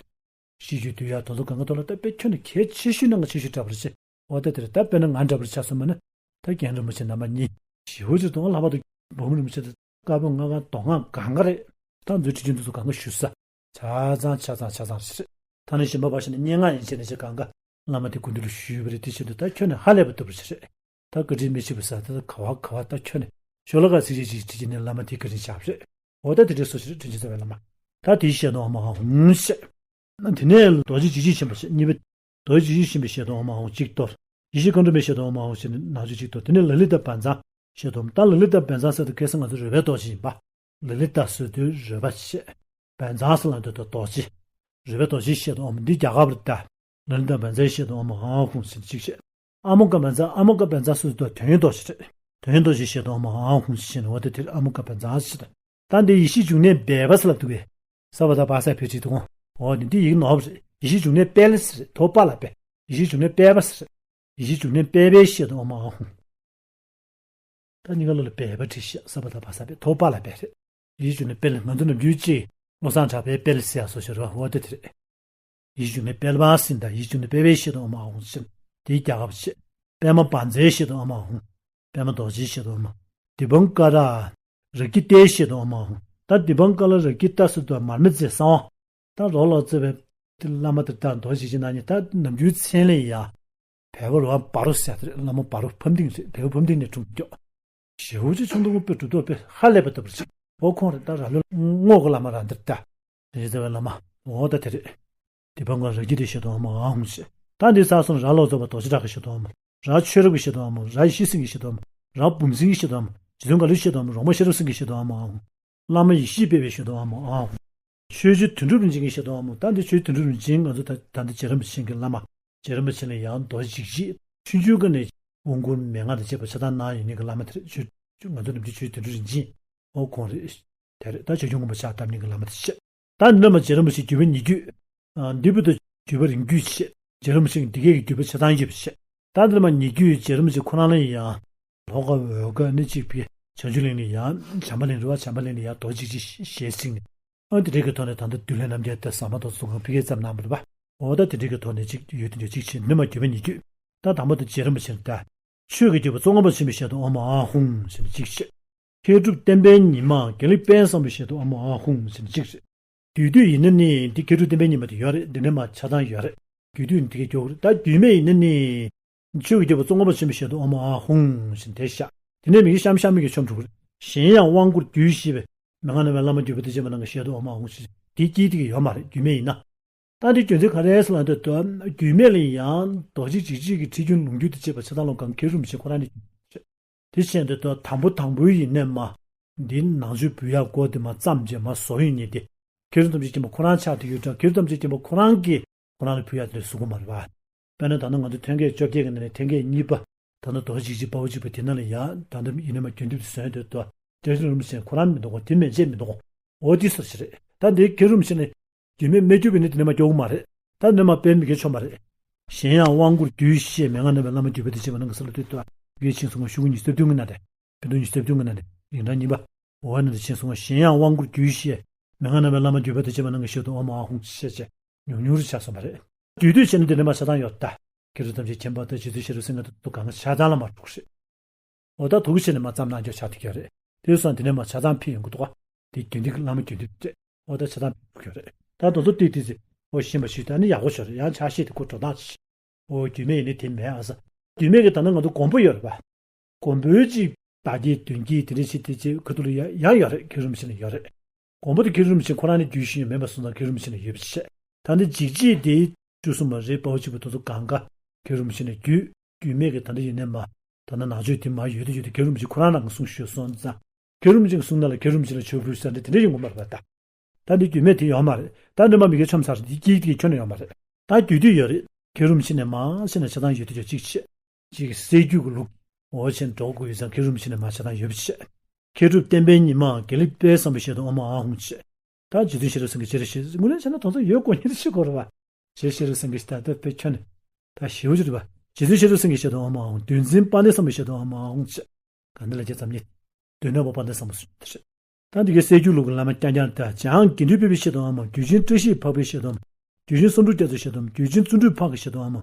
ཤེས་རྒྱུད་དུས་ཡང་དོན་དུ་གང་ག་ཐོག་ལ་ད་དཔེ་ཁྱོན་ནས་གལ་ཆེ་ཤོས་ནང་གི་ཆེ་ཤོས་འདྲ་པོ་རེད་ཅེས། འོ་ད་དེར་ད་དཔེར་ན་ང་འདྲ་པོར་ཆགས་སོང་མ་ན། ད་རྒན་རིན་པོ་ཆེ་རྣམ་པ་གཉིས། ཞི་བོ་ཅིག་དང་ལྷག་པར་དུ་འབུམ་རིན་པོ་ཆེ་དང་བཀའ་པོད་ལྔ་སྒང་མདོ་སྔགས་སྒང་ག་རེད། ད་མཛོད་ཁྲིད་ཆུང་དུ་སུ་གང་ག་ཞུ་ས། ཆ་ཚང་ཆ་ཚང་ཆ་ཚང་རེད། ད་ནི་གཞན་པ་བ་ཞིག་ནི་སྙན་ངག་ཡིན་ཅེས་ནས་ཅེས་གང་ག་བླ་མ་དེ་སྐུ་མདུན་ལ་ཞུས་པ་རེད། དེ་བཞིན་དུ་ད་ཁྱོན་ནས་ཧ་ལས་པ་ལྟ་བུ་ཞིག་རེད། ད་བཀའ་དྲིན་མི་ཆེ་བ་ཟེར་ད་ག་བ་ག་བ་ད་ཁྱོད་ནི་ཞོ་ལོ་ཀ་ཚིག་གཅིག་གཅིག་བྲིས་ཀྱི་ནི་བླ་མ་དེའི་བཀའ་དྲིན་བཞག་པ་རེད། འོ་ད་དེ་འདྲའི་སོ་ཞིག་རེད། དྲིན་ཅན་རྩ་བའི་བླ་མ། ད་དེའི་ཞལ་དུ་ཨོཾ་ཨཱཿཧཱུྃ་ཞེས། དེ་ནས་རྡོ་རྗེ་འཇིགས་བྱེད་ཆེན་པོ་ཞེས་གཉིས་པ། རྡོ་རྗེ་འཇིགས་བྱེད་ཆེན་པོའི་ཞལ་དུ་ཨོཾ་ཨཱཿཧཱུྃ་གཅིག་གཏོར། ཡེ་ཤེས་མཁའ་འགྲོ་མའི་ཞལ་དུ་ཨོཾ་ཨཱཿཧཱུྃ་ཞེས་ནི་ནང་བཅུད་གཅིག་གཏོར། དེ་ནས་ལ་ལི་ཏ་བཛྲ་ཞལ་དུ་ཨོཾ། ད་ལ་ལི་ཏ་བཛྲ་ཟེར་དུས་ཁ་སང་ང་ཚོ་རོལ་པའི་རྡོ་རྗེ་ཡིན་པ། ལ་ལི་ཏ་ཟེར་དུས་རོལ་པ་བྱས། བཛྲ་ཟེར་ལ་འདོད་དོ་རྡོ་རྗེ། རོལ་པའི་རྡོ་རྗེའི་ཞལ་དུ་ཨོཾ། འདི་རྒྱ་གར་བར་ད། ལ་ལི་ཏ་བཛྲའི་ཞལ་དུ་ཨོཾ་ཨཱཿཧཱུྃ་ཟེར་གཅིག་བྱས། ཨ་མོ་ཀ་བཛྲ། ཨ་མོ་ཀ་བཛྲ་ཟེར་དུས་དོན་ཡོད་རྡོ་རྗེ་རེད། དོན་ཡོད་རྡོ་རྗེའི་ཞལ་དུ་ཨོཾ་ཨཱཿཧཱུྃ་ཞེས་ནས་འོ་དེ་དེར་ཨ་མོ་ཀ་བཛྲ་ཞེས་དང་། ད་འདི་ཡེ་ཤེས་འབྱུང་གནས་སྦས་པ་ཟེར་ལབ་འདུག་གས། ས་བ་ད་བ་ས་བེ་བྲིས་འདུག་འོ་འདི་འདི་ཡིག་ནོར་བ་རེད། ཡེ་ཤེས་འབྱུང་གནས་སྤེལ་ཟེར་རེད། ཐོ་པ་ལ་སྦས། ཡེ་ཤེས་འབྱུང་གནས་སྤེལ་པ་ཟེར་རེད། ཡེ་ཤེས་འབྱུང་གནས་སྤེལ་པའི་ཞལ་དུ་ཨོཾ་ཨཱཿཧཱུྃ། ད་གཉིས་ཀ་ལོ་ལ་སྦས་པ་བྲིས་ཤག་ས་བ་ད་བ་ས་བེ་ཐོ་པ་ལ་སྦས་རེད། ཡེ་ཤེས་འབྱུང་གནས་སྤེལ། ང་ཚོ་ནམ་རྒྱུན་གཅིག་བློ་བཟང་གྲགས་པའི་སྤེལ་ཟེར་ཡ་སོ་ཞོར་བ་འོ་དེ་དེ་རེད། ཡེ་ཤེས་འབྱུང་གནས་སྤེལ་པ་ཟེར་ད་ཡེ་ཤེས་འབྱུང་གནས་སྤེལ་པའི་ཞལ་དུ་ཨོཾ་ཨཱཿཧཱུྃ་ཟེར། དེའི་རྒྱ་གར་བ་བྱས། པདྨ་བཛྲའི་ཞལ་དུ་ཨོཾ་ཨཱཿཧཱུྃ། པདྨ་རྡོ་རྗེའི་ཞལ་དུ་ཨོཾ། དི་པཾ་ཀ་ར་རཀྵི་ཏའི་ཞལ་དུ་ཨོཾ་ཨཱཿཧཱུྃ། ད་དི་པཾ་ཀ་ར་རཀྵི་ཏ་ཟེར་དུས་མར་མེ་མཛད་གསང་བ། ད་རོ་ལོ་ཙེ་བའི་དེ་བླ་མ་དེ་ད་རྡོ་རྗེ་འཇིགས་བྱེད་ནང་ནས་ད་ནམ་རྒྱུན་མཚན་ལས་ཡ། བལ་པོ་རུ་བ་བ་རུ་ཟེར་དེ་རེད། བླ་མ་བ་རུ་ཕམ་ཏིང་རེད། བལ་པོ་ཕམ་ཏིང་ནས་འཁྲུངས་མགྱོགས། ཞེ་པོ་ཅིག་ཆུང་དུ་དངོས་པོས་གྲུབ་ཐོབ་པའི་ཧ་ལས་པ་ལྟ་བུར་ཅིག་འོ་ཁོང་རེད། ད་ར་ལོ་རྔོག་གི་བླ་མ་ར་འདིར་ལྟ། རེད་ཟེར་བའི་བླ་མ། འོ་ད་དེ་རེད། དི་པཾ་ཀ་ར་རཀྵི་ཏའི་ཞལ་དུ་ཨོཾ་ཨཱཿཧཱུྃ་ཞེས། ད་འདི་ས་སོང་ར་ལོ་ཙོ་བ་རྡོ་རྗེ་གྲགས་ཀྱི་ཞལ་དུ་ཨོཾ། ར་ཆོས་རབ་ཀྱི་ཞལ་དུ་ཨོཾ། ར་ཡེ་ཤེས་སེང་གེའི་ཞལ་དུ་ཨོཾ། ར་བུམ་སེང་གེའི་ཞལ་དུ་ཨོཾ། རྗེ་བཙུན་མཁའ་འགྲོའི་ཞལ་དུ་ཨོཾ། རོང་པ་ཤེས་རབ་སེང་གེའི་ཞལ་དུ་ཨོཾ་ཨཱཿཧཱུྃ། བླ་མ་ཡེ་ཤེས་སྤེལ་བའི་ཞལ་དུ་ཨོཾ་ཨཱཿཧཱུྃ། ཆོས་རྗེ་དོན་གྲུབ་རིན་ཆེན་གྱི་ཞལ་དུ་ཨོཾ། ད་འདི་ཆོས་རྗེ་དོན་གྲུབ་རིན་ཆེན་ང་ཚོ་ད་ད་འདི་རྗེ་རིན་པོ་ཆེ་གི་བླ་མ། རྗེ་རིན་པོ་ཆེ་ལ་ཡང་རྡོ་རྗེ་འཇིགས་བྱེད་ཆུང་ཆུང་སྒང་ནས་དབང་བསྐུར་མན་ངག་དང་བཅས་པ་ཆ་ཚང་གནང་ཡོད་མཁན་གྱི་བླ་མ་དེ་རེད། ཆོས་ང་ཚོ་ནམ་རྒྱུན་ཆོས་རྗེ་དོན་གྲུབ་རིན་ཆེན། ཨོ་ཁོང་རེད། དེ་རེད། ད་ཆོས་སྐྱོང་མགོན་པོ་ཕྱག་བཏབ་མཁན་གྱི་བླ་མ་དེ་བྱས། ད་འདི་ནས་མར་རྗེ་རིན་པོ་ཆེ་བརྒྱུད་པ་ཉེ་བརྒྱུད། འདི་བར་དུ་བརྒྱུད་པ་རིང་བརྒྱུད་བྱས། རྗེ་རིན་པོ་ཆེ་འདི་གའི་བརྒྱུད་པ་ཆ་ཚང་ཡོད་པ་བྱས། ད་འདི་ལ་མ་ཉེ་བརྒྱུད་རྗེ་རིན་པོ་ཆེ་ཁོ་རང་ལ་ཡང་ལྷོ་ཁ་འོལ་ཁ་ནི་གཅིག་པའི་བྱང་ཆུབ་གླིང་ལ་ཡང་བྱམས་པ་གླིང་རེད་བ། བྱམས་པ་གླིང་ལ་ཡང་རྡོ་རྗེ་འཇིགས་བྱེད་ཞལ་གཟིགས་ནས། ཨ་དེ་འདྲའི་གི་ཐོག་ནས་ད་ལྟ་འདུལ་བའི་རྣམ་རྒྱལ་དང་ཟ་མ་ཏོག་གསུམ་གང་ཕ་གིར་བརྩམས་གནང་བ་རེད་པ། འོ་ད་དེ་འདྲའི་གི་ཐོག་ནས་གཅིག་ཡོད་དེ་འདྲ་གཅིག་བྱས་ནི་མ་བརྒྱུད་པ་ཉེ་བརྒྱུད། ད་དང་པོ་དེ་རྗེ་རིན་པོ་ཆེ་ད། ཆོས་ཀྱི་རྒྱལ་པོ་ཙོང་ཁ་པ་ཆེན་པོའི་ཞལ་དུ་ཨོཾ་ཨཱཿཧཱུྃ་ཞེས་ནས་གཅིག་བཤད། མཁས་གྲུབ་བསྟན་པའི་ཉི་མ་དགེ་ལེགས་དཔལ་བཟང་པོའི་ཞལ་དུ་ཨོཾ་ཨཱཿཧཱུྃ་ཞེས་ནས་གཅིག་བཤད། རྒྱུད་སྡུད་ཡིན་ན་ནི་འདི་མཁས་གྲུབ་བསྟན་པའི་ཉི་མ་དེ་ཡོད་རེད། འདི་ནས་མ་ཆ་ཚང་ཡོད་རེད། རྒྱུད་སྡུད་ནི་དེ་གས་སྐྱོ་གི་རེད། ད་རྒྱུད་སྨད་ཡིན་ན་ནི། ཆོས་ཀྱི་རྒྱལ་པོ་ཙོང་ཁ་པ་ཆེན་པོའི་ཞལ་དུ་ཨོཾ་ཨཱཿཧཱུྃ་ཞེས་དེ་བཤད། དེ་ནས་མི་གཤམ་གཤམ་མི་གི་ཆོམ་འགྲོ་གི་རེད། གཞན་ཡང་དབང་བསྐུར་རྒྱུད་བཞི་པའི་མན་ངག་རྣམ་པའི་བླ་མ་འདུས་པ་དང་བཅས་པ་རྣམས་ཀྱི་ཞལ་དུ་ཨོཾ་ཨཱཿཧཱུྃ་ཞེས་དེ་དཀྱིལ་དེ་གས་ཡོད་མ་རེད། རྒྱུད་སྨད་ཡིན་ན། ད་འདི་རྒྱུ་མཚན་ག་རེ་ཟེར་ལབ་དུས་ད་རྒྱུད་སྨད་ལ་ཡང་རྡོ་རྗེ་འཇིགས་བྱེད་ཀྱི་ཁྲིད་རྒྱུན་ལུང་རྒྱུན་དུ་བྱེད་པ་ཆ་ཚང་ལོ་གང་མཁས་གྲུབ་རིན་པོ་ཆེ་ཁོ་རང་ནས། དེ་བཞིན་དུ་ད་དང་པོ་དང་པོའི་ཡིན་ནས་མ། འདི་ནང་ཆོས་འབུལ་ཡག་སྐོར་དེ་མ་བརྩམས་རྗེས་མ་བཟོ་ཡོད་ཉིད་དེ། མཁས་གྲུབ་ཐམས་ཅད་མཁྱེན་པ་ཁོ་རང་ཆགས་དེ་ཡོད་ཀྱང་མཁས་གྲུབ་ཐམས་ཅད་མཁྱེན་པ་ཁོ་རང་གིས་ཁོ་རང་ལ་ཕུལ་ཡག་དེ་ལས་བཟོ་གི་མ་རེད་པ། དཔེར་ན་ད་ནང་ང་ཚོ་ཐོན་སྐས་བཅོ་བརྒྱད་ཀྱི་ནང་ནས་ཐོན་སྐས་གཉིས་པ། ད་ནི་རྡོ་རྗེ་འཇིགས་བྱེད་དཔའ་བོ་གཅིག་པ་དེ་ནང་ལ་ཡང་ད་ལྟ་ཡིན་ནས་མ་རྒྱུན་འདེབས་དེ་བཟོས་འདོད་དོ། དེ་རིང་རིན་པོ་ཆེ་ཁོ་རང་མི་འདུག་གོ། དེ་མེད་ཅེས་མི་འདུག་གོ། འོ་དེ་སོ་ཞིག་རེད། ད་འདི་མཁས་གྲུབ་རིན་པོ་ཆེ་ནས་རྒྱུད་སྨད་སྨད་རྒྱུད་པའི་ནི་དེ་ནས་མ་སྐྱོ་གི་མ་རེད། ད་ནི་མ་དཔེ་མི་དགེ་ཆོག་མ་རེད། གཞན་ཡང་དབང་བསྐུར་རྒྱུད་བཞི་མན་ངག་རྣམ་པའི་བླ་མ་འདུས་པ་དང་བཅས་པ་རྣམས་ཀྱི་ས་ལ་ལྟོས་དུས་དགེ་ཆེན་སུ་ངོ་ཤོག་གུ་ཉི་ཤུ་རྩ་བདུན་གྱི་ནང་རེད། བོད་དུ་ཉི་ཤུ་རྩ་བདུན་གྱི་ནང་རེད། རིང་གྲངས་གཉིས་པ། འོ་ན་དེ་ཆེན་སུ་ངོ་གཞན་ཡང་དབང་བསྐུར་རྒྱུད་བཞི་མན་ངག་རྣམ་པའི་བླ་མ་འདུས་པ་དང་བཅས་པ་རྣམས་ཀྱི་ཞལ་དུ་ཨོཾ་ཨཱཿཧཱུྃ་ཞེས་བྱས་ཉུང་ཉུང་རུ་ཆགས་སོང་བ་རེད། རྒྱུད་སྡུད་བྱས་ན་འདི་ནས་མ་ཆ་ཚང་ཡོད་ད། མཁས་གྲུབ་ཐམས་ཅད་མཁྱེན་པ་དང་རྗེ་བཙུན་ཤེས་རབ་སེང་གེ་དང་དུ་གང་ག་ཆ་ཚང་ལ་མ་འགྲོ་གི་རེད། འོ་ད་དུ་གུ་ཆེ་ནས་མ་བརྩམས་གནང་རྒྱུ་ཆགས་ཐུབ་ཀྱི་རེད། དེ་སོང་དེ་ནས་མ་ཆ་ཚང་ཕུལ་ཡོང་གི་འདུག་ག། དེ་རྒྱུན་ལྡན་གྱི་བླ་མ་རྒྱུན་ལྡན་རེད། འོ་ད་ཆ་ཚང་ཕུལ་ཡོང་གི་རེད། ད་དོ་ཚོ་ཏིག་ཏིག་ཟེར། འོ་ཤེས་པ་ཞིག་ད་ནི་ཡག་པོ་ཤོར་རེད། ཡང་ཆ་ཤས་དེ་ཁོ་འགྲོ་སྟངས་ཤིག་འོ་རྒྱུད་སྨད་ཡིན་ནི་དེ་མེད་ཨ་ས། རྒྱུད་སྨད་ཀྱི་ད་ནི་ང་ཚོ་མགོན་པོ་ཡོད་རེད་པ། མགོན་པོའི་གཅིག་བདག་བསྐྱེད་མདུན་བསྐྱེད་དེ་འདྲ་ཞིག་དེ་ཅིག་ཁ་ཐུག་ལ་ཡ་ཡང་ཡོད་རེད། མཁས་གྲུབ་རིན་པོ་ཆེ་ལ་ཡོད་རེད། མགོན་པོ་དེ་མཁས་གྲུབ་རིན་པོ་ཆེ་ཁོ་རང་ནི་རྒྱུད་བཞི་ཡོད་མེད་པ་སོང་ཙང་མཁས་གྲུབ་རིན་པོ་ཆེ་ལ་ཡོད་པ་ཞིག་བཤད། ད་ནི་འཇིགས་བྱེད་དེ་བཅུ་གསུམ་པ་རེད། དཔའ་བོ་གཅིག་པ་དེ་ཚོ་གང་ག་མཁས་གྲུབ་རིན་པོ་ཆེ་ལ་རྒྱུད། རྒྱུད་སྨད་ཀྱི་ད་འདྲ་ཡིན་ནས་མ། ད་ནི་ནང་ཆོས་དེ་མ་ཡོད་དུ་ཡོད་དུ་མཁས་གྲུབ་རིན་པོ་ཆེ་ཁོ་རང་རང་གི་གསུང་ཞུས་སོང་ཙང་། མཁས་གྲུབ་རིན་པོ་ཆེ་གི་གསུང་ནང་ལ་མཁས་གྲུབ་རིན་པོ་ཆེ་ལ་མཆོད་འབུལ་ཟེར་འདྲ་དེ་འདྲ་ཡོང་གི་མ་རེད་པ་ད། ད་འདི་རྒྱུད་སྨད་དེ་ཡོད་མ་རེད། ད་འདི་མ་མི་དགེ་ཆོམ་ཚར་འདི་དཀྱིལ་དེ་ཁྱོན་ནས་ཡོད་མ་རེད། ད་རྒྱུད་སྡུད་ཡོད་རེད། མཁས་གྲུབ་རིན་པོ་ཆེ་ནས་མ་ཤེས་ན་ཆ་ཚང་ཡོད་དུ་ཡོད་གཅིག་བཤད། གཅིག་གི་སྲད་རྒྱུད་ཀྱི་ལུགས། འོ་ཆེན་འགྲོ་དགོས་ཡོད་ཙང་མཁས་གྲུབ་རིན་པོ་ཆེ་ནས་མ་ཆ་ཚང་ཡོད་པ་བཤད། མཁས་གྲུབ་བསྟན་པའི་ཉི་མ་དགེ་ལེགས་དཔལ་བཟང་པོའི་ཞལ་དུ་ཨོཾ་ཨཱཿཧཱུྃ་བཤད། ད་རྗེ་བཙུན་ཤེས་རབ་སེང་གེ་སྤྱན་རས་གཟིགས་དངོས་གནས་བྱས་ན་དོན་དག་ཡོད་དགོས་ཉེར་ཤེས་དགོས་རེད་པ། རྗེ་ཤེས་རབ་སེང་གེ་ཞེས་ད་ལྟ་དཔེ་ཁྱོན་ནས། ད་ཞེ་པོ་ཅིག་རེད་པ། རྗེ་བཙུན་ཤེས་རབ་སེང་གེའི་ཞལ་དུ་ཨོཾ་ཨཱཿཧཱུྃ། འདུལ་འཛིན་དཔལ་ལྡན་བཟང་པོའི་ཞལ་དུ་ཨོཾ་ཨཱཿཧཱུྃ་བྱས། ག་འདི་ལ་རྗེ་ཙམ་ཉིད། མདོ་སྣོད་པ་དཔལ་ལྡན་བཟང་པོ་སུ་དེ་རེད། ད་འདི་གའི་སྲད་རྒྱུད་ལུགས་ཀྱི་བླ་མ་རྐྱང་རྐྱང་དང་། འཇམ་དགེ་འདུན་པའི་ཞལ་དུ་ཨོཾ་ཨཱཿཧཱུྃ། རྒྱུད་ཆེན་བཀྲ་ཤིས་འཕགས་པའི་ཞལ་དུ་ཨོཾ། རྒྱུད་ཆེན་གསུང་སྤྲུལ་རྒྱ་མཚོའི་ཞལ་དུ་ཨོཾ། རྒྱུད་ཆེན་བརྩོན་འགྲུས་འཕགས་ཀྱི་ཞལ་དུ་ཨོཾ།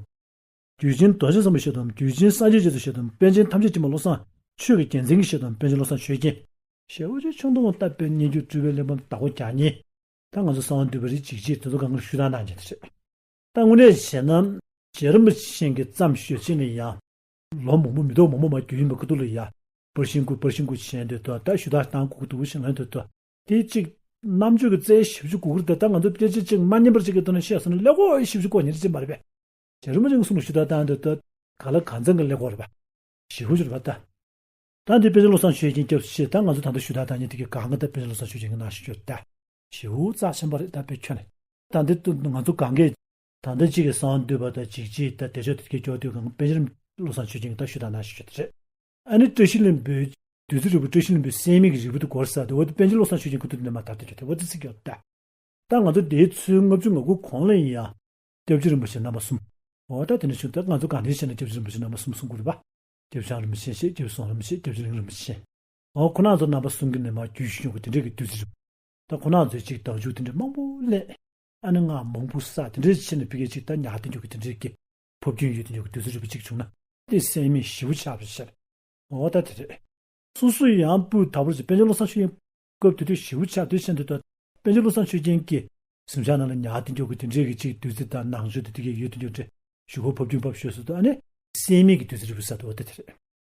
རྒྱུད་ཆེན་རྡོ་རྗེ་འཛིན་པའི་ཞལ་དུ་ཨོཾ། རྒྱུད་ཆེན་སངས་རྒྱས་རྒྱ་མཚོའི་ཞལ་དུ་ཨོཾ། པཎ་ཆེན་ཐམས་ཅད་དྲི་མ་བློ་བཟང་ཆོས་ཀྱི་རྒྱལ་མཚན་གྱི་ཞལ་དུ་ཨོཾ། པཎ་ཆེན་བློ་བཟང་ཆོས་རྒྱན། ཞེ་པོ་ཅིག་ཆུང་མཐོང་བཏབ་པའི་སྙན་བརྒྱུད་སྤྲུལ་པའི་གླེགས་བམ་བདག་པོ་རྒྱ་གཉིས། ད་ང་ཚོ་གསང་བ་འདུས་པ་རེད། འཇིགས་བྱེད་དེ་ཚོ་གང་ག་ཞུ་དག་གནང་བྱས་ཏེ་རེད། ད་དངོས་གནས་བྱས་ན། རྗེ་རིན་པོ་ཆེ་གིས་བརྩམས་ཞོལ་ཕྱིན་ལ་ཡང་། ལོ་མང་པོ་མི་ཐོག་མང་པོ་མ་རྒྱུན་ཡིན་པ་ཁུ་ཐུག་ལ་ཡ། པར་ཤིང་བརྐུ་པར་ཤིང་བརྐུ་བྱས་འདོད་དོ། ད་ཞུ་དག་བཏང་དགོས་ཀྱི་འདུག་ཞེས་ལན་འདོད་དོ། དེ་གཅིག་རྣམ་དཔྱོད་ཀྱི་རྩལ་ཞེ་པོ་ཅིག་དགོས་ཀྱི་རེད། ད་ང་ཚོ་སྐད་ཆ་གཅིག་མ་སྙན་པར་ཅིག་གི་ཐོག་ནས་བཤད་སོང་ན་ཀླད་ཀོར་ཞེ་པོ་ཅིག་དགོས་ཉེར་གཅིག་མ་རེད་པས། རྗེ་རིན་པོ་ཆེ་གི་གསུང་ལ་ཞུ་དག་བཏང་འདོད་དོ། ག་ལ་གང་འཚམ་གྱི་ཀླད་ཀོར་རེད་པ། ཞེ་པོ་ཅིག་རེད་པ་ད། ད་འདི་པཎ་ཆེན་བློ་བཟང་ཆོས་རྒྱན་སྐྱབས་སུ་མཆི། ད་ང་ཚོ་ད་ལྟ་ཞུ་དག་བཏང་མཁན་དེ་གའི་གང་ག་ད་པཎ་ཆེན་བློ་བཟང་ཆོས་རྒྱན་གྱིས་གནང་བཞག་ཡོད་ད། ཞེ་པོ་རྩ་ཆེན་པོ་རེད་ད་དཔེ་ཁྱོན་ནས། ད་འདི་ང་ཚོ་གང་གས། ད་ལྟ་གཅིག་གི་གསང་བ་འདུས་པ་དང་འཇིགས་བྱེད་དང་བདེ་མཆོག་དེ་གའི་སྐྱོར་དུས་གང་པཎ་ཆེན་བློ་བཟང་ཆོས་རྒྱན་གྱིས་ད་ཞུ་དག་གནང་བཞག་ཡོད་ད་རེད། ཨ་ནི་བཀྲ་ཤིས་ལྷུན་པོའི་བདུད་རྩི་རིལ་བུ། བཀྲ་ཤིས་ལྷུན་པོའི་སྲེད་མེད་ཀྱི་རིལ་བུ་དེ་སྐོར་ས་དེ་འོ་དེ་པཎ་ཆེན་བློ་བཟང་ཆོས་རྒྱན་ཁུ་ཐུག་དེ་ནས་མ་དར་དེ་ཆོག་དེ་འོ་དེ་ཚིག་གི་ཡོད་ད། ད་ང་ཚོ་དེའི་ཚུལ་ལྔ་བཅུ་ང་དགུ་གོང་ལ་ཡིན་ཡང་། སྐྱབས་རྗེ་རིན་པོ་ཆེ་རྣམ་པ་གསུམ། འོ་ད་དེ་ནས་བྱུང་ད་ང་ཚོ་གང་འདྲ་བྱས་ན་སྐྱབས་རྗེ་རིན་པོ་ཆེ་རྣམ་པ་གསུམ་གསུང་དགོས་རེད་པ། སྐྱབས་རྗེ་བྱང་རིན་པོ་ཆེ་ཞེས། སྐྱབས་རྗེ་སྲོང་རིན་པོ་ཆེ། སྐྱབས་རྗེ་གླིང་རིན་པོ་ཆེ། འོ་ཁོ་རང་ཚོ་རྣམ་པ་གསུམ་གྱི་ནས་མར་རྒྱུད་བཞི་ཡོང་གི་དེ་འདྲའི་གི་བདུད་རྩི་རིལ་བུ། ད་ཁོ་རང་ཚོའི་ཅིག་བདག་འཇུག་དེ་འདྲའི་མང་པོ་ལས། ཨ་ནི་སྔགས་མང་པོ་བསགས་དེ་འདྲའི་བྱས་ནས་ཕ་གིའི་ཅིག་ད་ཉག་དེ་འཇོག་གི་དེ་འདྲའི་གི་ཕབ་སྒྱུར་ཡོད་དེ་འཇོག་གི་བདུད་རྩི་རིལ་བུ་ཅིག་བྱུང་ན། དེ་སྲེད་མེད་ཞེ་པོ་ཆགས་པ་ཞིག་རེད། འོ་ད་དེ་རེད། སོ་སོ་ཡང་སྤུས་དག་པོ་ཞིག་པཎ་ཆེན་བློ་བཟང་ཆོས་རྒྱན་སྐབས་དེ་དུས་ཞེ་པོ་ཆགས་དུས་ཆེན་དུ་ད། པཎ་ཆེན་བློ་བཟང་ཆོས་རྒྱན་གྱི་གཟིམ་ཤག་ནང་ལ་ཉག་དེ་འཇོག་གི་དེ་འདྲའི་གི་ཅིག་བདུད་རྩི་དང་ནང་མཆོད་དེ་དེ་གའི་ཡོད་དེ་འཇོག་འདྲ་ཞུ་སྒོ་ཕབ་སྒྱུར་ཕབ་ཞུས་སུ་ད་ཨ་ནི་སྲེད་མེད་ཀྱི་བདུད་རྩི་རིལ་བུ་ཟེར་དུས་འོ་དེ་དེ་རེད།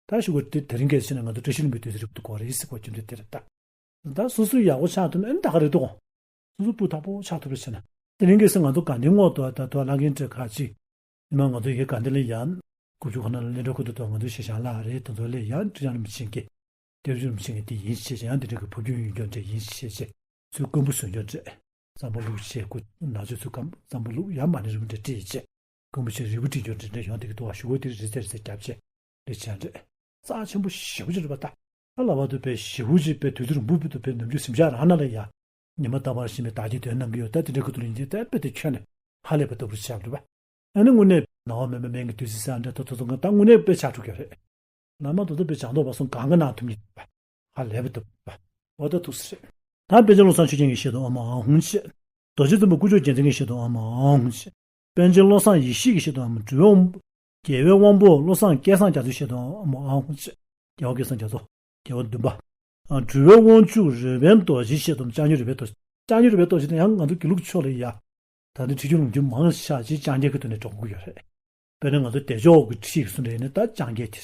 ད་ཞུ་སྒོ་དེ་དེ་རིང་གལ་ཆེ་ན་ང་ཚོ་བཀྲ་ཤིས་ལྷུན་པོའི་བདུད་རྩི་རིལ་བུ་དེ་དགོས་རེད་ཟེར་གོ་རྒྱུ་འདི་དེ་རེད་ད། ད་སོ་སོ་ཡག་པོ་ཆགས་ཐུབ་ན་ཨ་ནི་ད་ག་རེད་དོ། སོ་སོ་སྤུས་དག་པོ་ཆགས་ཐུབ་རེད་ཟེར་ན། དེ་རིང་གལ་སྲིད་ང་ཚོ་དགའ་ལྡན་ངོ་ཐོག་ད་ཐོག་ལྷ་ཁང་གྲས་ཁག་ཅིག་ཉི་མ་ང་ཚོ་ཡི་དགའ་ལྡན་ལ་ཡང་། དགུ་བཅུ་གོ་ལྔ་ལ་སླེབས་འགྲོ་ཁུ་ཐུག་ཐོག་ང་ཚོ་ཞེ་ཞང་ལགས་རེད། དེ་ཚོ་ལས་ཡང་ཁྲི་བྱང་རིན་པོ་ཆེ་གི། སྐྱབས་རྗེ་རིན་པོ་ཆེ་གི་དེ་ཡིན་ཞེས་ཡང་དེ་འདྲ་གི་ཕབ་སྒྱུར་ཡོད་རྒྱུ་འདྲ་ཡིན་ཞེས་བྱས་ཚུལ་རྐང་པ་བཟུང་རྒྱུ་འདྲ། བསམ་པ་ལུགས་བྱས་ཁུ་ནང་ཆོས་ཚུལ་ཁམས་བསམ་པ་ལུགས་ཡང་མ་ཎི་རིལ་བུ་འདྲ་བྲིས་བྱས། རྐང་པ་བྱས་རིལ་བུ་བྲིས་རྒྱུ་འདྲ་འདྲ་ཡོང་དེ་གི་འདུག་བ། ཞུ་སྒོ་དེ་རི་རྩེ་རི་རྩེ་རྒྱབ་བྱས་རི་བྱས་འདྲ། རྩ་ཆེན་པོ་ཞེ་པོ་ཅིག་རེད་པ་ད། ད་ལབ་པ་དུ་དཔེ་ཞེ་པོ་ཅིག་དཔེ་དུས་ཚོད་རིང་པོ་དཔེ་དུ་དཔེ་ནམ་རྒྱུན་གཟིམ་ཤག་རང་ནང་ལ་ཡ། ཉི་མ་རྟག་པར་ཞིག་མི་བདག་གི་དོན་གནང་གི་ཡོད་ད་དེ་འདྲ་ཁུ་ཐུག་ལ་ཡིན་དེ་ད་དཔེ་དེ་ཁྱོན་ནས་ཧ་ལས་པ་ལྟ་བུར་ཆགས་རེད་པ། ཨ་ནི་དངོས་གནས་ནམ་མཁའ་མེད་པ་སྨན་གྱི་བདུད་རྩི་ཟེར་འདྲ་ད་དུ་ཚོ་ད་དངོས་གནས་དཔེ་ཆ་འགྲོ་གི་རེད། བླ་མ་དོ་དོ་དཔེ་བྱང་ཐོག་པ་སོང་གང་ག་ནང་ཐུབ་ཉིད་པ། ཧ་ལས་པ་འདུག་པ། འོ་ད་ཐུགས་སུ་རེད། ད་པཎ་ཆེན་བློ་བཟང་ཆོས་རྒྱན་གྱིས་བཤད་དོ་ཨོཾ་ཨཱཿཧཱུྃ་ཆེ། རྡོ་རྗེ་བཙན་པོ་ཀུ་ཅོ་རྒྱལ་མཚན་གྱིས་བཤད་དོ་ཨོཾ་ཨཱཿཧཱུྃ་ཆེ། པཎ་ཆེན་བློ་བཟང་ཡེ་ཤེས་ཀྱིས་བཤད་དོ་ཨོཾ། སྒྲུབ་པའི་དབང་རྒྱལ་བའི་དབང་པོ་བློ་བཟང་སྐལ་བཟང་རྒྱ་མཚོས་བཤད་དོ་ཨོཾ་ཨཱཿཧཱུྃ་ཆེ། རྒྱལ་བ་སྐལ་བཟང་རྒྱ་མཚོ། རྒྱལ་བ་བདུན་པ། ཨ། སྒྲུབ་པའི་དབང་ཕྱུག་རོལ་པའི་རྡོ་རྗེས་བཤད་དོ་ཨོཾ། ལྕང་སྨྱོན་རོལ་པའི་རྡོ་རྗེ། ལྕང་སྨྱོན་རོལ་པའི་རྡོ་རྗེ་དེ་ཡང་ང་ཚོ་དགེ་ལུགས་ཕྱོགས་ལ་ཡ། ད་ལྟ་ཁྲིད་རྒྱུན་ལུང་རྒྱུན་མང་ཤས་ཅིག་ལྕང་སྐྱའི་ཁ་ཐུག་ནས་འགྲོ་དགོས་ཀྱི་ཡོད་རེད། དཔེར་ན་ང་ཚོ་བདེ་མཆོག་གི་ཁྲིད་ཀྱི་སུ་འདྲ་ཡིན་ན་ད་ལྕང་སྐྱའི་དེ་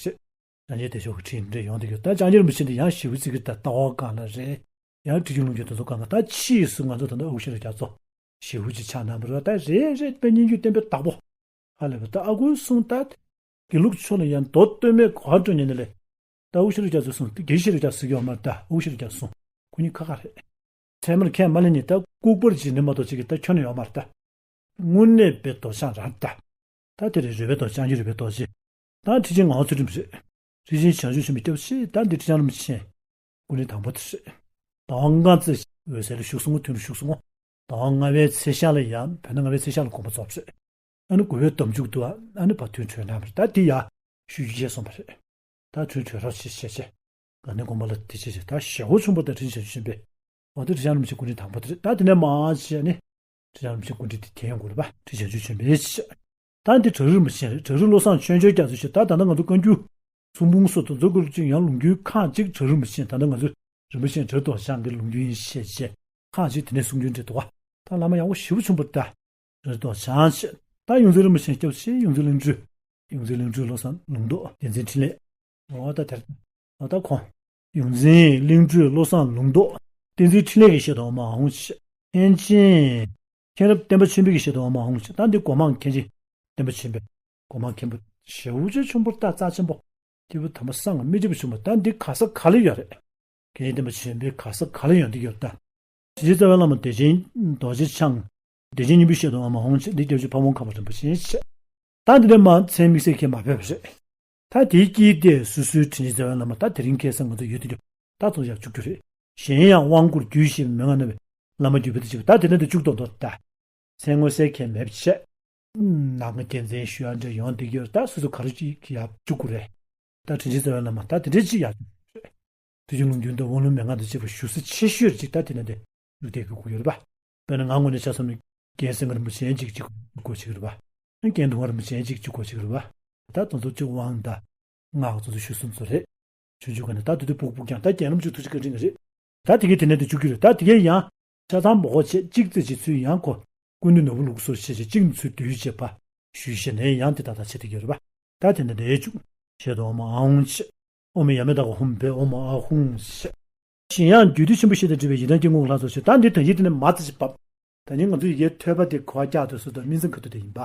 རེད། ལྕང་སྐྱའི་བདེ་མཆོག་གི་ཁྲིད་འདྲ་ཡོང་དུས་ཀྱི་ད་ལྕང་སྨྱོན་རིན་པོ་ཆེ་འདི་ཡང་ཞེ་པོ་ཅིག་གི་ད་ལྟ་བ་གང་ལ་རེད། ཡང་ཁྲིད་རྒྱུན་ལུང་རྒྱུན་དེ་ཚོ་གང་ག་ད་ཕྱིས་སུ་ང་ཚོ་ད་ལྟ་ཨུ་ཤེ་ར་རྒྱ་མཚོ་ཞེ་པོ་ཅིག་ཆགས་གནང་བ་རེད། ད་རེད་རེད་དཔེ་སྙན་བརྒྱུད་བསྟན་པའི་བདག་པོ་ཧ་ལས་པ་ད་ཨ་ཁུ་གསུང་ད། དགེ་ལུགས་ཕྱོགས་ལ་ཡང་མདོ་སྟོད་སྨད་ག་བ་འགྲོ་ཉན་ནི་ལས། ད་ཨུ་ཤེ་ར་རྒྱ་མཚོ་གསུང་དགེ་ཤེས་ར་རྒྱ་ཟེར་གྱི་ཡོད་མ་རེད། ད་ཨུ་ཤེ་ར་རྒྱ་གསུང་ཁོ་གཉིས་ཁ་ཁ་རེད། ཚད་མར་ཁས་མ་ལེན་ནི་ད་ལྐུགས་པར་བྱེད་ནི་མ་གཏོགས་ཅིག་གི་ད་ཁྱོན་ནས་ཡོད་མ་རེད་ད། དངོས་གནས་པའི་མདོ་བྱང་རང་ད། ད་དེ་རེད་རོལ་པའི་མདོ་ལྕང་སྨྱོན་རོལ་པའི་རྡོ་རྗེ། ད་ཁྲི་ཆེན་ངག་དབང་ཚུལ་ཁྲིམས་རེད། ཁྲི་ཆེན་བྱང་ཆུབ་ཆེན་པོའི་སྐྱབས་རྗེ་ད་འདི་ཁྲི་བྱང་རིན་པོ་ཆེ། སྐུ་ཕྲེང་དང་པོ་དེ་རེད། ཟླ་བ་ལྔ་ཙམ་འོད་གསལ་ལ་བཞུགས་སོང་ངོ་། དུས་ལ་བཞུགས་སོང་ངོ་། ཟླ་བ་ལྔ་པའི་ཚེས་ཤར་ལ་ཡང་བོད་ཟླ་ལྔ་པའི་ཚེས་ཤར་ལ་དགོངས་པ་རྫོགས་པ་རེད། ཨ་ནི་དགུ་པའི་ཟླུམ་མཇུག་ཏུ་ཨ་ནི་ཕར་དོན་གྲོལ་གནང་བ་རེད། ད་འདི་ཡ་ཞུ་རྒྱུ་བྱས་སོང་བ་རེད། ད་དོན་གྲོལ་རོགས་བྱེད་བྱས་བྱས། དགའ་ལྡན་དགོན་པ་ལ་དེ་བྱས་བྱས་ད་ཞེ་པོ་ཆུང་པོ་དང་ཁྲི་བྱང་ཆུབ་ཆེན་པོའི། འོ་དེ་ཁྲི་བྱང་རིན་པོ་ཆེ་སྐུ་ཕྲེང་དང་པོ་དེ་རེད། ད་དེ་ནས་མར་བྱས་ནས། ཁྲི་བྱང་རིན་པོ་ཆེ་སྐུ་ཕྲེང་དེ་ཐོན་ཡོང་དགོས་རེད་པ། ཁྲི་བྱང་ཆུབ་ཆེན་པོའི་ཕྱིར། ད་འདི་བྲག་རི་རིན་པོ་ཆེ་རེད། བྲག་རི་བློ་བཟང་ཆོས་འབྱོར་རྒྱ་མཚོའི་ཕྱིར། ད་ད་ལྟ་ང་ཚོ་བཀའ་འགྱུར་གསུང་འབུམ་སོགས་དེ་ཚོ་སྐོར་ཅིག་ཡང་ལུང་རྒྱུན་ཁག་ཅིག་བྲག་རི་རིན་པོ་ཆེ་ད་ལྟ་ང་ཚོའི་རིན་པོ་ཆེ་བྲག་རྡོ་རྗེ་འཆང་གི་ལུང་རྒྱུན་ཡིན་ཞེས་བྱས་ཁག་ཅིག་དེ་ནས་གསུང་རྒྱུན་འདྲ་འདུག་ག་ད་བླ་མ་ཡག་པོ་ཞེ་པོ་བྱུང་བ་རེད་ད། བྲག་རྡོ་རྗེ་འཆང་ཞེས། ད་ཡོངས་འཛིན་རིན་པོ་ཆེ་སྐྱབས་ཆེ་ཡོངས་འཛིན་གླིང་སྤྲུལ། ཡོངས་འཛིན་གླིང་སྤྲུལ་བློ་བཟང་ལུང་རྟོགས་བསྟན་འཛིན་འཕྲིན་ལས། འོ་ད་དེར། འོ་ད་ཁོང་། ཡོངས་འཛིན་གླིང་སྤྲུལ་བློ་བཟང་ལུང་རྟོགས་བསྟན་འཛིན་འཕྲིན་ལས་ཀྱིས་བཤད་དོ་ཨོཾ་ཨཱཿཧཱུྃ་ཆེ། མཁན་ཆེན། མཁན་རབས་བསྟན་པ་ཆོས་འཕེལ་གྱིས་བཤད་དོ་ཨོཾ་ཨཱཿཧཱུྃ་ཆེ། ད་འདི་སྒོ་མང་མཁན་ཆེན། བསྟན་པ་ཆོས་འཕེལ། སྒོ་མང་མཁན་པོ་ཞེ་པོ་ཅིག་ཆུང་པོ་ད་རྩ་ཆེན་པོ། སྐྱེས་བུ་དམ་པ་སངས་རྒྱས་མི་བརྗེད་པ་བྱུང་བ་ད་འདི་ག་ས་ག་ལ་ཡོད་རེད། མཁན་ཆེན་བསྟན་པ་ཆོས་འཕེལ་ག་ས་ག་ལ་ཡོང་འདི་ཡོད་ད། དྲིན་ཅན་རྩ་བའི་བླ་མ་བདེ་ཆེན་རྡོ་རྗེ་འཆང་། བདེ་ཆེན་སྙིང་པོས་བཤད་དོ་ཨོཾ་ཨཱཿཧཱུྃ་ཆེ། འདི་སྐྱབས་རྗེ་ཕ་བོང་ཁ་པ་རིན་པོ་ཆེ་ཡིན་ཞེས། ད་འདི་ནས་མར་མཚན་དམིགས་བསལ་ཁས་མ་ཕེབས་པ་རེད། ད་དེའི་དཀྱིལ་དེ་སོ་སོའི་དྲིན་ཅན་རྩ་བའི་བླ་མ་ད་དེ་རིང་ཁ་སང་ང་ཚོ་ཡོད་དུས་ད་ཚོ་ཡར་བཅུག་རྒྱུ་རེད། གཞན་ཡང་དབང་བསྐུར་རྒྱུད་བཞི་པའི་མན་ངག་རྣམ་པའི་བླ་མ་བརྒྱུད་པ་དེ་བྱེད་པ་ད་དེ་ནས་དེ་བཅུག་དོ་དོ་ད། མཚན་མངོན་གསལ་ཁས་མེད་པ་བྱས། ནམ་མཁའ་རྒྱལ་མཚན་ཞུ་ཡག་འདྲ་ཡོང་བསྡད་ཀྱི་ཡོད་རེད། ད་སོ་སོ་ག་རེ་ཅིག་ཡར་བཅུག་དགོས་རེད། ད་དྲིན་ཅན་རྩ་བའི་བླ་མ་ད་དེ་འདྲས་ཅིག་ཡར་བཅུག་དགོས་རེད། ཐུགས་རྗེ་ལུང་རྒྱུན་དང་དབང་ལུང་མན་ངག་དང་བཅས་པ་ཞུ་ས་ཆེ་ཤོས་ཅིག་ད་དེ་ནས་དེ་བཅུག་བསྡད་ཀྱི་དགོས་ཀྱི་ཡོད་རེད་པ། དཔེར་ན་ང་ངོས་ནས་ཆ་བཞག་ན་རྒན་སེང་གེ་རིན་པོ་ཆེ་ཅིག་ཅིག་དགོས་ཀྱི་རེད་པ། རྒན་དུང་དཀར་རིན་པོ་ཆེ་ཅིག་ཅིག་དགོས་ཀྱི་རེད་པ། ད་དེ་ཚོ་ཅིག་དབང་དང་། སྔགས་ཚོ་ཚོ་ཞུ་སྲོལ་ཚོ་རེད། ཆུང་ཆུང་ག་ནས་ད་དུ་དུ་སྤུག་སྤུག་ཀྱང་ད་རྒྱན་ལམ་ཅིག་ཐུགས་རྗེ་བཀའ་དྲིན་རེད། ད་དེ་གའི་དེ་ནས་དེ་བཅུག་གི་རེད། ད་དེ་གའི་ཡང་ཆ་ཚང་མ་གོ་བྱས་གཅིག་ཙམ་ཅིག་ཚུལ་ཡང་གོ། སྐུ་མདུན་ནོར་བུ་ལུགས་སྲོལ་བྱས་བྱས་གཅིག་ནས་ཚུལ་བསྡུས་བྱས་པ་ཞུས་བྱས་ནས་ཡང་དེ་ད་ད་བྱེད་དེ་གི་རེད་པ། ད་དེ་ནས་དེ་བཅུག་བྱས་དོ་ཨོཾ་ཨཱཿཧཱུྃ་ཆེ། ཨོཾ་ཡ་མེ་ད་ག་ཧཱུྃ་ཕཊ་ཨོཾ་ཨཱཿཧཱུྃ་ཆེ། གཞན་ཡང་རྒྱུད་སྡེ་ཆེན་པོ་བཞི་དང་འབྲེལ་བའི་ཡི་དམ་དཀྱིལ་འཁོར་ལྷ་ཚོགས་ཆེ། ད་འདི་ད་ཡིག་དེ་ནས་མ་ཙམ་ཞིག་བབས། ད་ནི་ང་ཚོ་ཡི་གེའི་ཐོད་པ་དེ་ག་བ་བཀྱག་དུ་སོ་དང་སྨིན་མཚམས་ག་དུས་དེ་ཡིན་པ།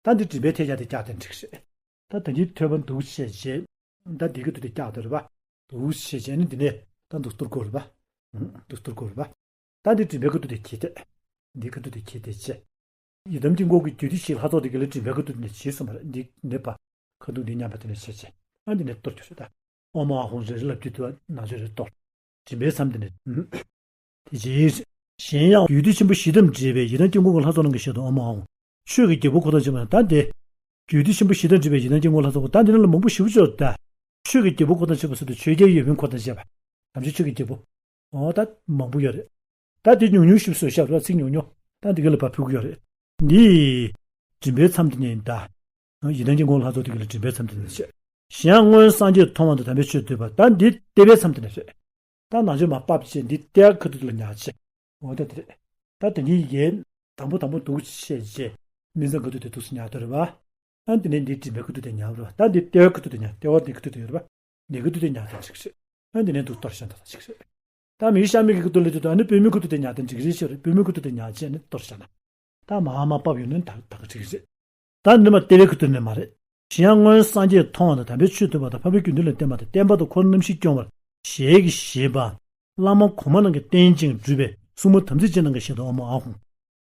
ད་འདི་མགྲིན་པའི་ཐད་ཀྱང་དེ་བཀྱག་དེ་འགྲིག་རེད། ད་ད་གིན་ཐོད་པ་འདུག་བྱས་རྗེས། ད་འདི་ག་དུས་དེ་བཀྱག་དེ་རེད་པ། འདུག་བྱས་རྗེས་ནི་འདི་ནས་ད་འདུག་གཏོར་དགོས་རེད་པ། འདུག་གཏོར་དགོས་རེད་པ། ད་འདི་མགྲིན་པའི་ག་དུས་དེ་འཁྱེར་ཏེ། འདི་ག་དུས་དེ་འཁྱེར་ཏེ་བྱས། ཡི་དམ་དཀྱིལ་འཁོར་གྱི་རྒྱུད་སྡེ་བཞིའི་ལྷ་ཚོགས་དེ་ག་ལ་མགྲིན་པའི་ག་དུས་དེ་ནས་བྱས་སོང་བ་རེད། འདི་ནས་པ། ཁ་ཐུག་འདི་མཉམ་པ་དེ་ནས་བྱས་རྗེས། ཨ་འདི་ནས་གཏོར་རྒྱུ་རེད་ད། ཨོཾ་ཨཱཿཧཱུྃ་རེ་རེ་ལབ་དུས་དུ་ནང་ཆོས་རེ་གཏོར། མགྲིན་པའི་མཚམས་དེ་ནས། དེ་རྗེས། གཞན་ཡང་རྒྱུད་སྡེ་ཆེན་པོ་བཞི་དང་འབྲེལ་བའི་ཡི་དམ་དཀྱིལ་འཁོར་གྱི་ལྷ་ཚོགས་རྣམས་ཀྱི་ཞལ་དུ་ཨོཾ་ཨཱཿཧཱུྃ། ཆོས་ཀྱི་རྒྱལ་པོ་འཁོར་དང་བཅས་པ་ད་འདི། རྒྱུད་སྡེ་ཆེན་པོ་བཞི་དང་འབྲེལ་བའི་ཡི་དམ་དཀྱིལ་འཁོར་ལྷ་ཚོགས་ད་འདི་ནང་ལ་མང་པོ་ཞེ་པོ་ཅིག་ཡོད་ད། ཆོས་ཀྱི་རྒྱལ་པོ་འཁོར་དང་བཅས་པ་སོགས་ཆོས་རྒྱལ་ཡབ་ཡུམ་འཁོར་དང་བཅས་པ། དམ་ཆོས་ཆོས་ཀྱི་རྒྱལ་པོ། འོ་ད་མང་པོ་ཡོད་རེད། ད་འདི་ཉུང་ཉུང་ཞིག་བཟོས་བཞག་ར་ཚིག་ཉུང་ཉུང་། ད་འདི་ག་ལ་ཕར་ཕུལ་གྱི་ཡོད་རེད། འདི། མགྲིན་པའི་མཚམས་དེ་ནས་ཡིན་ད། ཡི་དམ་དཀྱིལ་འཁོར་ལྷ་ཚོགས་དེ་ག་ལ་མགྲིན་པའི་མཚམས་དེ་ནས་བྱས། གཞན་སྔོན་སངས་རྒྱས་མཐོང་བ་དང་དམ་པའི་ཆོས་ཐོས་པ་ད་འདི་ལྟེ་བའི་མཚམས་དེ་ནས་རེད། ད་ནང་ཆོས་མར་ཕབ་བྱས་འདི་ལྟེ་བ་ཁ་ཐུག་དེ་ལ་ཉར་བྱས། འོ་ད་དེ་རེད། ད་དེ་གཉིས་ཡི་གེ། དང་པོ་དང་པོ་འདུག་བྱས་རྗེས། སྨིན་མཚམས་ཁ་ཐུག་དེ་འདུག་སེ་ཉར་དེ་རེད་པ། ཨ་འདི་ནས་འདི་མགྲིན་པའི་ཁ་ཐུག་དེ་ཉར་བ་རེད་པ། ད་འདི་ལྟེ་བའི་ཁ་ཐུག་དེ་ཉར་ལྟེ་བ་འདི་ཁ་ཐུག་དེ་ཡོད་རེད་པ། འདི་ཁ་ཐུག་དེ་ཉར་དེ་འགྲིག་རེད། ཨ་འདི་ནས་འདུག་གཏོར་བཞག་ད་འགྲིག་རེད། ད་མིའི་ཤ་མིག་གི་ཁ་ཐུག་ལ་དེ་དང་ཨ་ནི་པུས་མོའི་ཁ་ཐུག་དེ་ཉར་དེ་འགྲིག་རེད་ཤེས་རེད། པུས་མོའི་ཁ་ཐུག་དེ་ཉར་བྱས་ནས་གཏོར་བཞག་ན། ད་མར་མར་ཕབ་ཡོང་ན་ད་ད་ག་འགྲིག་རེད། ད་འདི་མ་ལྟེ་བའི་ཁ་ཐུག་ནས་མ་རེད། གཞན་ཡང་སྔོན་སངས་རྒྱས་མཐོང་བ་དང་དམ་པའི་ཆོས་ཐོས་པ་དང་འཕགས་པའི་དགེ་འདུན་ལ་བསྟེན་པ་དང་བསྟན་པ་དང་འཁོར་རྣམ་བཞི་སྐྱོང་བར་ཞལ་གྱིས་བཞེས་པ། བླ་མ་གོང་མ་རྣམས་ཀྱིས་བསྟེན་ཅིང་བསྒྲུབས་པའི་སྲུང་མ་དམ་ཚིག་ཅན་རྣམས་ཀྱི་ཞལ་དུ་ཨོཾ་ཨཱཿཧཱུྃ།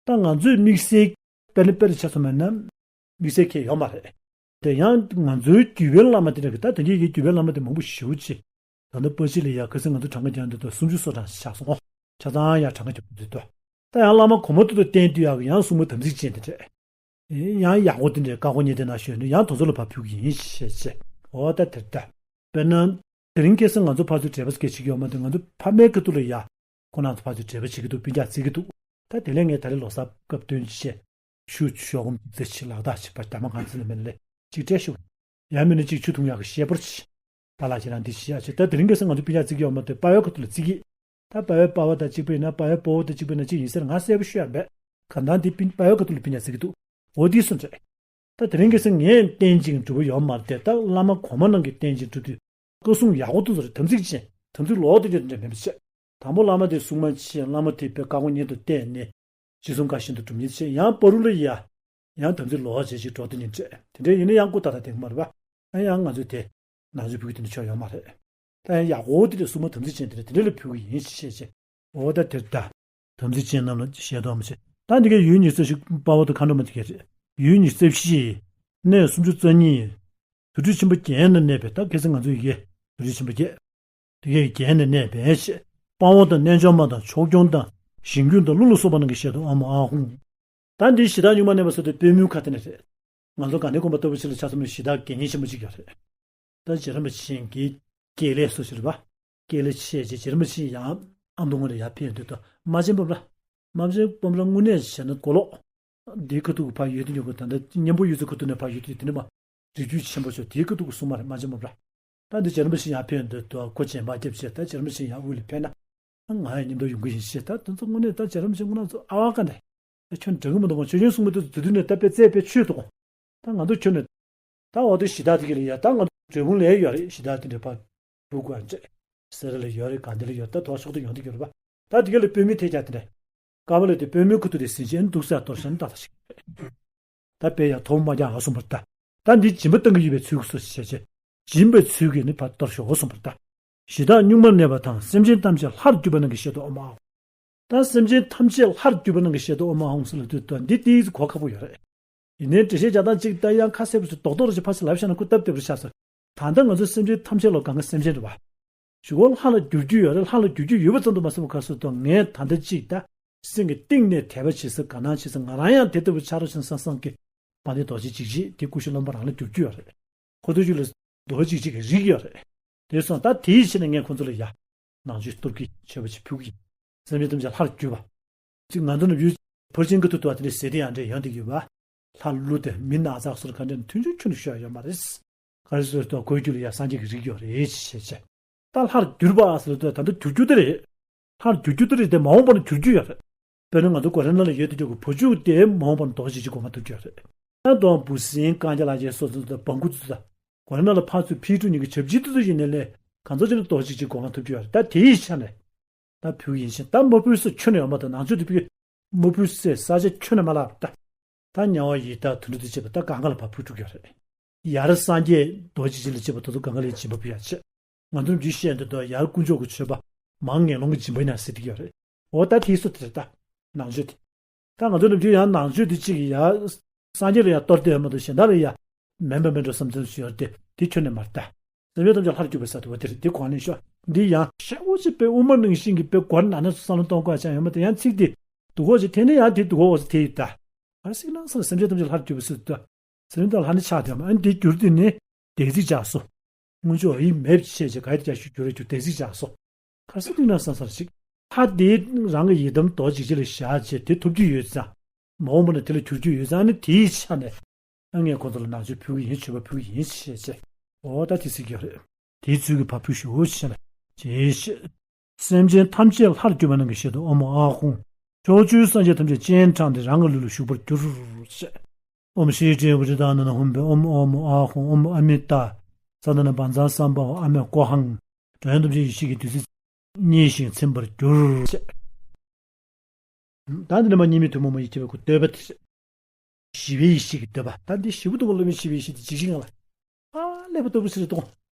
ད་ང་ཚོས་དམིགས་བསལ་དཔེར་ན་དཔེར་ཆ་མཚོན་པ་ན། དམིགས་བསལ་ཁྱད་ཡོད་མ་རེད། དེ་ཡང་ང་ཚོའི་བརྒྱུད་པའི་བླ་མ་དེ་འདྲ་གི་ད་དེང་གི་བརྒྱུད་པའི་བླ་མ་དེ་མང་པོ་ཞེ་པོ་ཅིག་ད་ལྟ་པ་ཅི་ལ་ཡ་ཁ་སང་ང་ཚོ་གྲངས་ཀ་རྒྱག་འདི་དུ་སུམ་ཅུ་སོ་གྲངས་ཤིག་ཆགས་སོང་ངོ་། ཆ་ཚང་ཡ་གྲངས་ཀ་རྒྱབ་འདི་དུ། ད་ཡང་བླ་མ་གོང་མ་དེ་དུ་བསྟེན་དུས་ཡག་གི་ཡང་སྲུང་མ་དམ་ཚིག་ཅན་དེ་འདྲས། ཡང་ཡག་པོ་དེ་འདྲའི་བཀའ་དགོངས་ཉེ་དེ་ན་ཞུས་ནས་ཡང་དེ་ཚོ་ལ་ཕར་ཕུལ་གྱི་ཡིན་ཞེས་བྱས། འོ་ད་དེ་ལྟ། དཔེར་ན། དེ་རིང་ཁ་སང་ང་ཚོ་ཕར་ཚུར་འབྲེལ་བ་སྐད་ཆ་ཡོད་མ་རེད། ང་ཚོ་ཕ་མའི་ཁ་ཐུག་ལ་ཡ། ཁོ་རང་ཚོ་ཕར་ཚུར་འབྲེལ་བ་བྱེད་ཀྱི་འདུག་སྤུན་ཀྱག་བརྩི་གི་འདུག་ད་དེ་ལས་ངས་ད་རེས་ལོ་གསར་སྐབས་སྟོན་ཅི་བྱས། ཤུ་ཤོག་སྒོམ་རྩེ་ཆི་ལག་རྟགས་ཆི་པ་རྒྱ་མ་གང་ཚེ་ལ་མེད་ལས་ཅིག་སྤྲད་ཤོག་ཡང་མིན་ན་ཅིག་ཆུ་འཐུང་ཡག་གི་ཤེལ་པོར་ཆི། པཱ་ལགས་ཁྱེད་རང་འདི་བྱེད་ཡག་ཆེ། ད་དེ་རིང་ཁ་སང་ང་ཚོ་སྤུན་ཀྱག་བརྩི་གི་ཡོད་མ་རེད། པ་ཕའི་ཁ་ཐུག་ལ་བརྩི་གི། ད་པ་ཕའི་པ་ཕ་དང་གཅིག་པ་ཡིན་ན་པ་ཕའི་སྤོ་བོ་དང་གཅིག་པ་ཡིན་ན་གཅིག་ཡིན་ཟེར་ང་གསལ་པོ་ཤོད་ཡ་མེད། གང་ལྟར་འདི་སྤུན་པ་ཕའི་ཁ་ཐུག་ལ་སྤུན་ཀྱག་བརྩི་གི་འདུག་འོ་འདི་སོང་ཚེ། ད་དེ་རིང་ཁ་སང་ངས་བསྟན་ཅིང་འགྲུབ་པ་ཡོད་མ་རེད་དེ། ད་བླ་མ་གོང་མ་རྣམས་ཀྱིས་བསྟན་ཅིང་འགྲུབ་དུས། བཀའ་གསུང་ཡག་པོ་འདུག་ཟེར། དམ་ཚིག་ཅན། དམ་ཚིག་ལོག་སྟེ་ཡོད་འདྲ་མེད་པ་བྱས། དང་པོ་བླ་མ་དེ་གསུང་མ་ཕྱིན། བླ་མ་དེ་དཔེ་བཀའ་དགོངས་ཉན་དུ་བལྟས་ནས། ཅི་གསུང་བཀའ་བཞིན་དུ་སྒྲུབ་ཉེན་བྱས། ཡང་བར་དུ་ལ་ཡ། ཡང་དམ་ཚིག་ལོག་བྱས་ཅིག་འགྲོ་དེ་ཉིན་བྱས། དེ་འདྲ་ཡིན་ན་ཡང་སྐུ་ད་ལྟ་དེ་མ་རེད་པ། ཨ་ཡང་ང་ཚོས་དེ། ནང་ཆོས་ཕུལ་གྱི་དེ་འདྲ་ཆོག་ཡོད་མ་རེད། ད་ཡང་ཡག་པོ་དེ་འདྲ་གསུང་མ་དམ་ཚིག་ཅན་དེ་འདྲ་དེ་འདྲ་ལ་ཕུལ་གྱི་ཡིན་ཞེས་བཤད་བྱས། འོ་ད་དེར་ད། དམ་ཚིག་ཅན་རྣམས་ལ་ཞལ་དུ་ཨ་མ་བྱེད། ད་འདི་གའི་ཡུལ་ཉི་ཤུ་རྩ་བཞི་དཔའ་བོ་དང་མཁའ་འགྲོ་མ་དེ་ག་རེད། ཡུལ་ཉི་ཤུ་རྩ་བཞི། གནས་སུམ་ཅུ་རྩ་གཉིས། དུར་ཁྲོད་ཆེན་པོ་བརྒྱད་ན་གནས་པའི། ད་ཁ་སང་ང་ཚོ་ཡི་གེ། དུར་ཁྲོད་ཆེན་པོ་བརྒྱད། དེ་གའི་བརྒྱད་ན་གནས་པའི་ཞེས། དཔའ་བོ་དང་རྣལ་འབྱོར་མ་དང་ཕྱོགས་སྐྱོང་དང་། ཞིང་ཀུན་དང་ཀླུ་ལ་སོགས་པ་རྣམས་ཀྱི་ཞལ་དུ་ཨ་མ་ཨ་ཧོང་། ད་འདི་གཞི་བདག་གཉུག་མར་གནས་པ་ཟེར་དུས་པུས་མོའི་ཁ་དེ་ནས་རེད། ང་ཚོ་དགའ་ལྡན་དགོན་པ་ལྟ་བུ་ཅིག་ལ་ཆ་མཚོན་ན་གཞི་བདག་དགེ་བསྙེན་ཆེན་པོ་ཅིག་ཡོད་རེད། ད་རྗེ་རིན་པོ་ཆེ་གི་དགེ་ལས་སུ་ཞིག་རེད་པ། དགེ་ལས་ཆེ་ཆེ་རྗེ་རིན་པོ་ཆེ་ཡང་ཨ་མདོ་སྔོན་ལ་ཡར་ཕེབས་དུས་ད་རྨ་ཆེན་སྤོམ་ར། རྨ་ཆེན་སྤོམ་ར་དངོས་གནས་བྱས་ན་མགོ་ལོག་འདིའི་ཁ་ཐུག་གི་ཕར་ཡོད་དུས་ཉོ་གི། ད་ལྟ་གཉན་པོ་གཡུ་རྩེ་ཁ་ཐུག་ནས་ཕར་ཡོད་དུས་དེ་ནས་མ། རི་རྒྱུད་ཆེན་པོ་ཚོ་དེའི་ཁ་ཐུག་གི་སྲུང་མ་རེད། རྨ་ཆེན་སྤོམ་ར། ད་འདི་རྗེ་རིན་པོ་ཆེ་ཡར་ཕེབས་དུས་ད་ཁོ་བྱེ་མ་རྒྱབ་བྱས། ད་རྗེ་རིན་པོ་ཆེ་ཡར་དབུས་ལ་ཕེབས་ན། ང་ཡང་མཉམ་དུ་ཡོང་གི་ཡིན་ཞེས། ད་དེ་ཚོ་དངོས་གནས་ད་རྗེ་རིན་པོ་ཆེ་ཁོ་རང་ཚོ་ཨ་བ་ཀ་འདྲ། ད་ཁྱོད་འདྲ་གི་མི་འདུག་གོ། ཆོས་ཆེན་གསུང་མི་འདུག་དེ་དུས་ནས་ད་དཔེ་རྩད་དཔེ་ཆོད་འདུག་གོ། ད་ང་ཚོ་ཁྱོད་ནས། ད་འོ་དེ་གཞི་བདག་དེ་ག་ལ་ཡ། ད་ང་ཚོ་འབྲས་སྤུངས་ལ་ཡོད་རེད། གཞི་བདག་དེ་འདྲ་ཕར་བུ་དགོན་བཅས། སེ་ར་ལ་ཡོད་རེད། དགའ་ལྡན་ལ་ཡོད། ད་དོ་ཕྱོགས་དུ་ཡོང་དུ་ཡོད་རེད་པ། ད་དེ་ག་ལ་པུས་མོའི་ཐད་ཀྱག་དེ་འདྲ། ཀ་བ་ལ་དེ་པུས་མོའི་ཁུ་ཐུ་དེ་ཟིན་ཅན་འདུག་ས་གཏོར་ཤན་ད་ལྟ་ཞིག་ད་དཔེ་ཡ་ཐོག་མ་རྒྱག་ཧ་སོང་བར་ད། ད་འདི་སྦྱིན་པ་བཏང་གི་ཡོད་པའི་ཚུལ་གྱིས་སོ་ཞེས་བྱས། སྦྱིན་པའི་ཚུལ་གྱིས་ནི་ཕར་གཏོར་ཤོག་གསུངས་པར་གདའ། གཞི་བདག་གཉུག་མར་གནས་པ་དང་སེམས་ཅན་ཐམས་ཅད་སླར་འགྱུར་བ་རྣམས་ཀྱི་ཞལ་དུ་ཨོཾ་ཨཱཿཧཱུྃ། ད་སེམས་ཅན་ཐམས་ཅད་སླར་འགྱུར་བ་རྣམས་ཀྱི་ཞལ་དུ་ཨོཾ་ཨཱཿཧཱུྃ་ཟེར་ལབ་དུས་ད་འདི་ཏོག་ཙམ་གོ་ཁག་པོ་ཡོད་རེད། ཡིན་ནའི་འགྲེལ་བཤད་རྒྱག་སྟངས་གཅིག་ད་ཡང་ཁ་གསལ་པོ་ཞིག་རྡོག་རྡོག་རེ་ཞིག་ཕར་ཞིག་ལབ་བཞག་ན་སྐུ་སྟབས་བདེ་པོ་ཆགས་སོང་། ད་ལྟ་ང་ཚོ་སེམས་ཅན་ཐམས་ཅད་ལ་གང་ག་སེམས་ཅན་རེད་བ། གཞུག་གུ་ལྷ་ལ་འགྱུར་རྒྱུ་ཡོད་རེད། ལྷ་ལ་འགྱུར་རྒྱུ་ཡོད་པ་ཙམ་དུ་མ་ཟད་པ་ག་སོ་དང་ངས་ད་ལྟ་གཅིག་ད་སེམས་ཀྱི་གཏིང་ནས་དད་པ་བྱེད་ས་དགའ་སྣང་བྱེད་ས་ང་རང་ཡང་དེ་ལྟ་བུ་ཆགས་རོགས་བྱུང་བསམ་བསམ་གྱི། དཔལ་ལྡན་རྡོ་རྗེ་འཇིགས་བྱེད་དེ་སྐུ་ཞབས་བློན་པོ་རང་ལ་འགྱུར་རྒྱུ་ཡོད་རེད། ཁོ་ཚོའི་རྒྱུད་ལ་རྡོ་རྗེ་འཇིགས་བྱེད་ཀྱི་རིགས་ཡོད་རེད། དེ་སོང་ད་དེའི་ཕྱིར་ནས་ངས་ཁོ་ཚོ་ལ་ཡ། ནང་མཆོད་གཏོར་གྱི་མཆོད་པ་ཅིག་ཕུལ་གྱི་ཡིན། སེམས་ཅན་ཐམས་ཅད་ལྷར་གྱུར་པ། གཅིག་ང་ཚོ་ནམ་རྒྱུན་ཕར་ཕྱིན་གྱི་ཐུགས་དུ་བ་དེ་འདྲའི་ཟེར་དེ་ཡང་འདྲ་ཡོང་བསྡད་ཀྱི་ཡོད་པ། ལྷ་ཀླུ་དེ་མི་ནག་ཚག་སོགས་ག་འདྲ་མཐུན་ཕྱོགས་ཁྱོན་ནས་ཤོད་ཡ་ཡོད་མ་རེད། ག་རེ་ཟེར་ཏོ་ཁོའི་རྒྱུད་ལ་ཡ་སངས་རྒྱས་ཀྱི་རིགས་ཡོད་རེད་ཞེས་བྱས། ད་ལྷར་གྱུར་པ་ཟེར་ཏོ་ད་ལྟ་གྱུར་རྒྱུ་དེ་རེད། ལྷར་གྱུར་རྒྱུ་དེ་རེད་དེ་མ་འོངས་པ་ན་གྱུར་རྒྱུ་ཡོད་རེད། དཔེར་ན་ང་ཚོ་གོ་རེ་ན་ལ་ཡོད་དུ་འཇོག་གི་བུ་ཆུ་དེ་མ་འོངས་པ་ན་རྡོ་རྗེ་འཇིགས་བྱེད་གོ་མ་ཐུབ་རྒྱུ་ཡོད་རེད། ད་དུང་འབུ་སྲིན་རྐང་རྒྱ་ལ་རྒྱལ་སོགས་ཚོ་དང་བང་ཁུ་ཚོ་དང་། གོ་རེ་ན་ལ་ཕར་ཚུར་ཕི་ཀྲུ་ཉིན་གྱི་བྱབ་ཅི་ཏུ་ཏུ་ཡིན་ནའི་ལས་གང་ཚོ་ཅི་ན་རྡོ་རྗེ་འཇིགས་བྱེད་གོ་མ་ཐུབ་རྒྱུ་ཡོད་རེད། ད་དེའི་ཆ་ནས། ད་ཕུལ་ཡིན་ཞིང་ད་མ་ཕུལ་ས་ཁྱོན་ནས་ཡོད་མ་ཐག་ནང་ཆོས་དེ་ཕུལ། མ་ཕུལ་སའི་ས་ཆ་ཁྱོན་ནས་མ་ལགས་ད། ད་དམྱལ་བ་ཡི་དྭགས་དུད་འགྲོ་དང་བཅས་པ་ད་གང་ག་ལ་ཕར་ཕུལ་འགྲོ་གི་ཡོད་རེད། ཡར་སངས་རྒྱས་རྡོ་རྗེ་འཇིགས་བྱེད་ལ་བཅས་པ་དེ་ཚོ་གང་ག་ལ་ཡང་སྦྱིན་པ་ཕུལ་ཡ་ཆེ། ང་ཚོ་རྒྱུད་བཤད་འདི་དག་ཡར་དཀོན་མཆོག་གི་མཆོད་པ་མར་ངན་སློང་གི་སྦྱིན་པ་ཡིན་ན་ཟེར་གྱི་ཡོད་རེད། འོ་ད་དེའི་སུ་དེ་རེད་ད། ནང་ཆོས་དེ། ད་ང་ཚོ་ནམ་རྒྱུན་ཡང་ནང་ཆོས་དེ་གཅིག་གི་ཡ། སངས་རྒྱས་ལ་ཡང་གཏོར་དེ་ཡོད་མ་གཏོགས་གཞན་དག་ལ་ཡ། མེན་པ་མེན་འགྲོ་བསམ་ཚུལ་ཞུ་ཡོད་དེ་དེ་ཁྱོན་ནས་མ་རེད་ད། སེམས་ཅན་ཐམས་ཅད་ལྷར་གྱུར་པའི་ས་དེ་བ་དེ་རེད། དེ་གོང་ནས་ཤོག་འདི་ཡང་ཤ་བོ་ཅིག་པའི་དབུ་མ་ནང་བཞིན་གྱི་དཔེ་སྒོར་ནང་ནས་བསམ་བློ་གཏོང་དགོས་ཅང་ཡོད་མ་རེད། ཡང་ཚིག་དེ་སྡུག་གོ་ཅིག་དེ་ནས་ཡང་དེ་སྡུག་གོ་བ་ཟེར་དེ་ཡིན་ད། ག་རེ་ཟེར་ན་སེམས་ཅན་ཐམས་ཅད་ལྷར་གྱུར་པའི་ས་དེ་ད། ཟེར་ན་ད་ལྷ་ནི་ཕྱག་དེ་མ་ཨ་ནི་དེ་བསྒྱུར་དེ་ནི་དེ་ཚིག་བྱ་སོ། སྔོན་ཆད་ཡིད་མེད་བྱས་བྱས་ག་ཡི་བྱ་ཞུ་རྒྱུ་རེད་རྒྱུ་དེ་ཚིག་བྱ་སོ། ག་རེ་ཟེར་དུས་ན་བསམ་ས་ཞིག་ལྷ་དེ་རང་གི་ཡི་དམ་རྡོ་རྗེ་འཇིགས་བྱེད་ལ་བཞག་བྱས་དེ་ཐུབ་རྒྱུ་ཡོད་ཙང་། མ་འོངས་པ་ན་དེ་ལ་འགྱུར་རྒྱུ་ཡོད་ཙང་། ཨ་ནི་དེའི་ཆ་ནས། ཨ་ངས་ཁོ་ཚོ་ལ་ནང་ཆོས་ཕུལ་གི་ཡིན། མཆོད་པ་ཕུལ་གི་ཡིན་ཞེས་བྱས། འོ་ད་དེ་ཟེར་གྱི་ཡོད་རེད། དེའི་ཚུལ་གྱིས་ཕར་ཕུལ་ཞུ་ཞེས་ན། ཅེས་བཤད། སེམས་ཅན་ཐམས་ཅད་ལྷར་གྱུར་པ་རྣམས་ཀྱི་ཞལ་དུ་ཨོཾ་ཨཱཿཧཱུྃ། ཕྱོགས་བཅུའི་སངས་རྒྱས་ཐམས་ཅད་སྤྱན་དྲངས་ཏེ་རང་གི་ལུས་ལ་ཞུགས་པར་གྱུར་ཅིག་ཨོཾ་ཤྲཱི་ཏྲཱི་ཝི་ཏི་ཏ་ན་ན་ཧཱུྃ་ཕཊ། ཨོཾ་ཨཱཿཧཱུྃ་ཨཱཿཧཱུྃ། ཨོཾ་ཨ་མི་ཏཱ། ས་ཏ་ན་བཛྲ་སཾ་བྷ་ཝ་ཨ་མི་ཀོ་ཧཾ། འགྲོ་བ་ཐམས་ཅད་ཡེ་ཤེས་ཀྱི་བདུད་རྩིས་མཉེས་ཤིང་ཚིམ་པར་གྱུར་ཅིག་ད་འདི་ནས་མར་གཉིས་མེད་ཐུན་མོང་མ་ཡི་ཁྱད་པར་ཁོ་བསྟོད་པ་དེ་རེད། ཞི་བའི་ཡེ་ཤེས་ཀྱི་བསྟོད་པ། ད་འདི་ཞི་བ་སྡུག་པ་སློབ་མའི་ཞི་བའི་ཡེ་ཤེས་དེ་འཇིགས་ཤིང་ལ། ཨ་ཀླད་པ་ལྟ་བུ་ཞིག་རེད་དོ།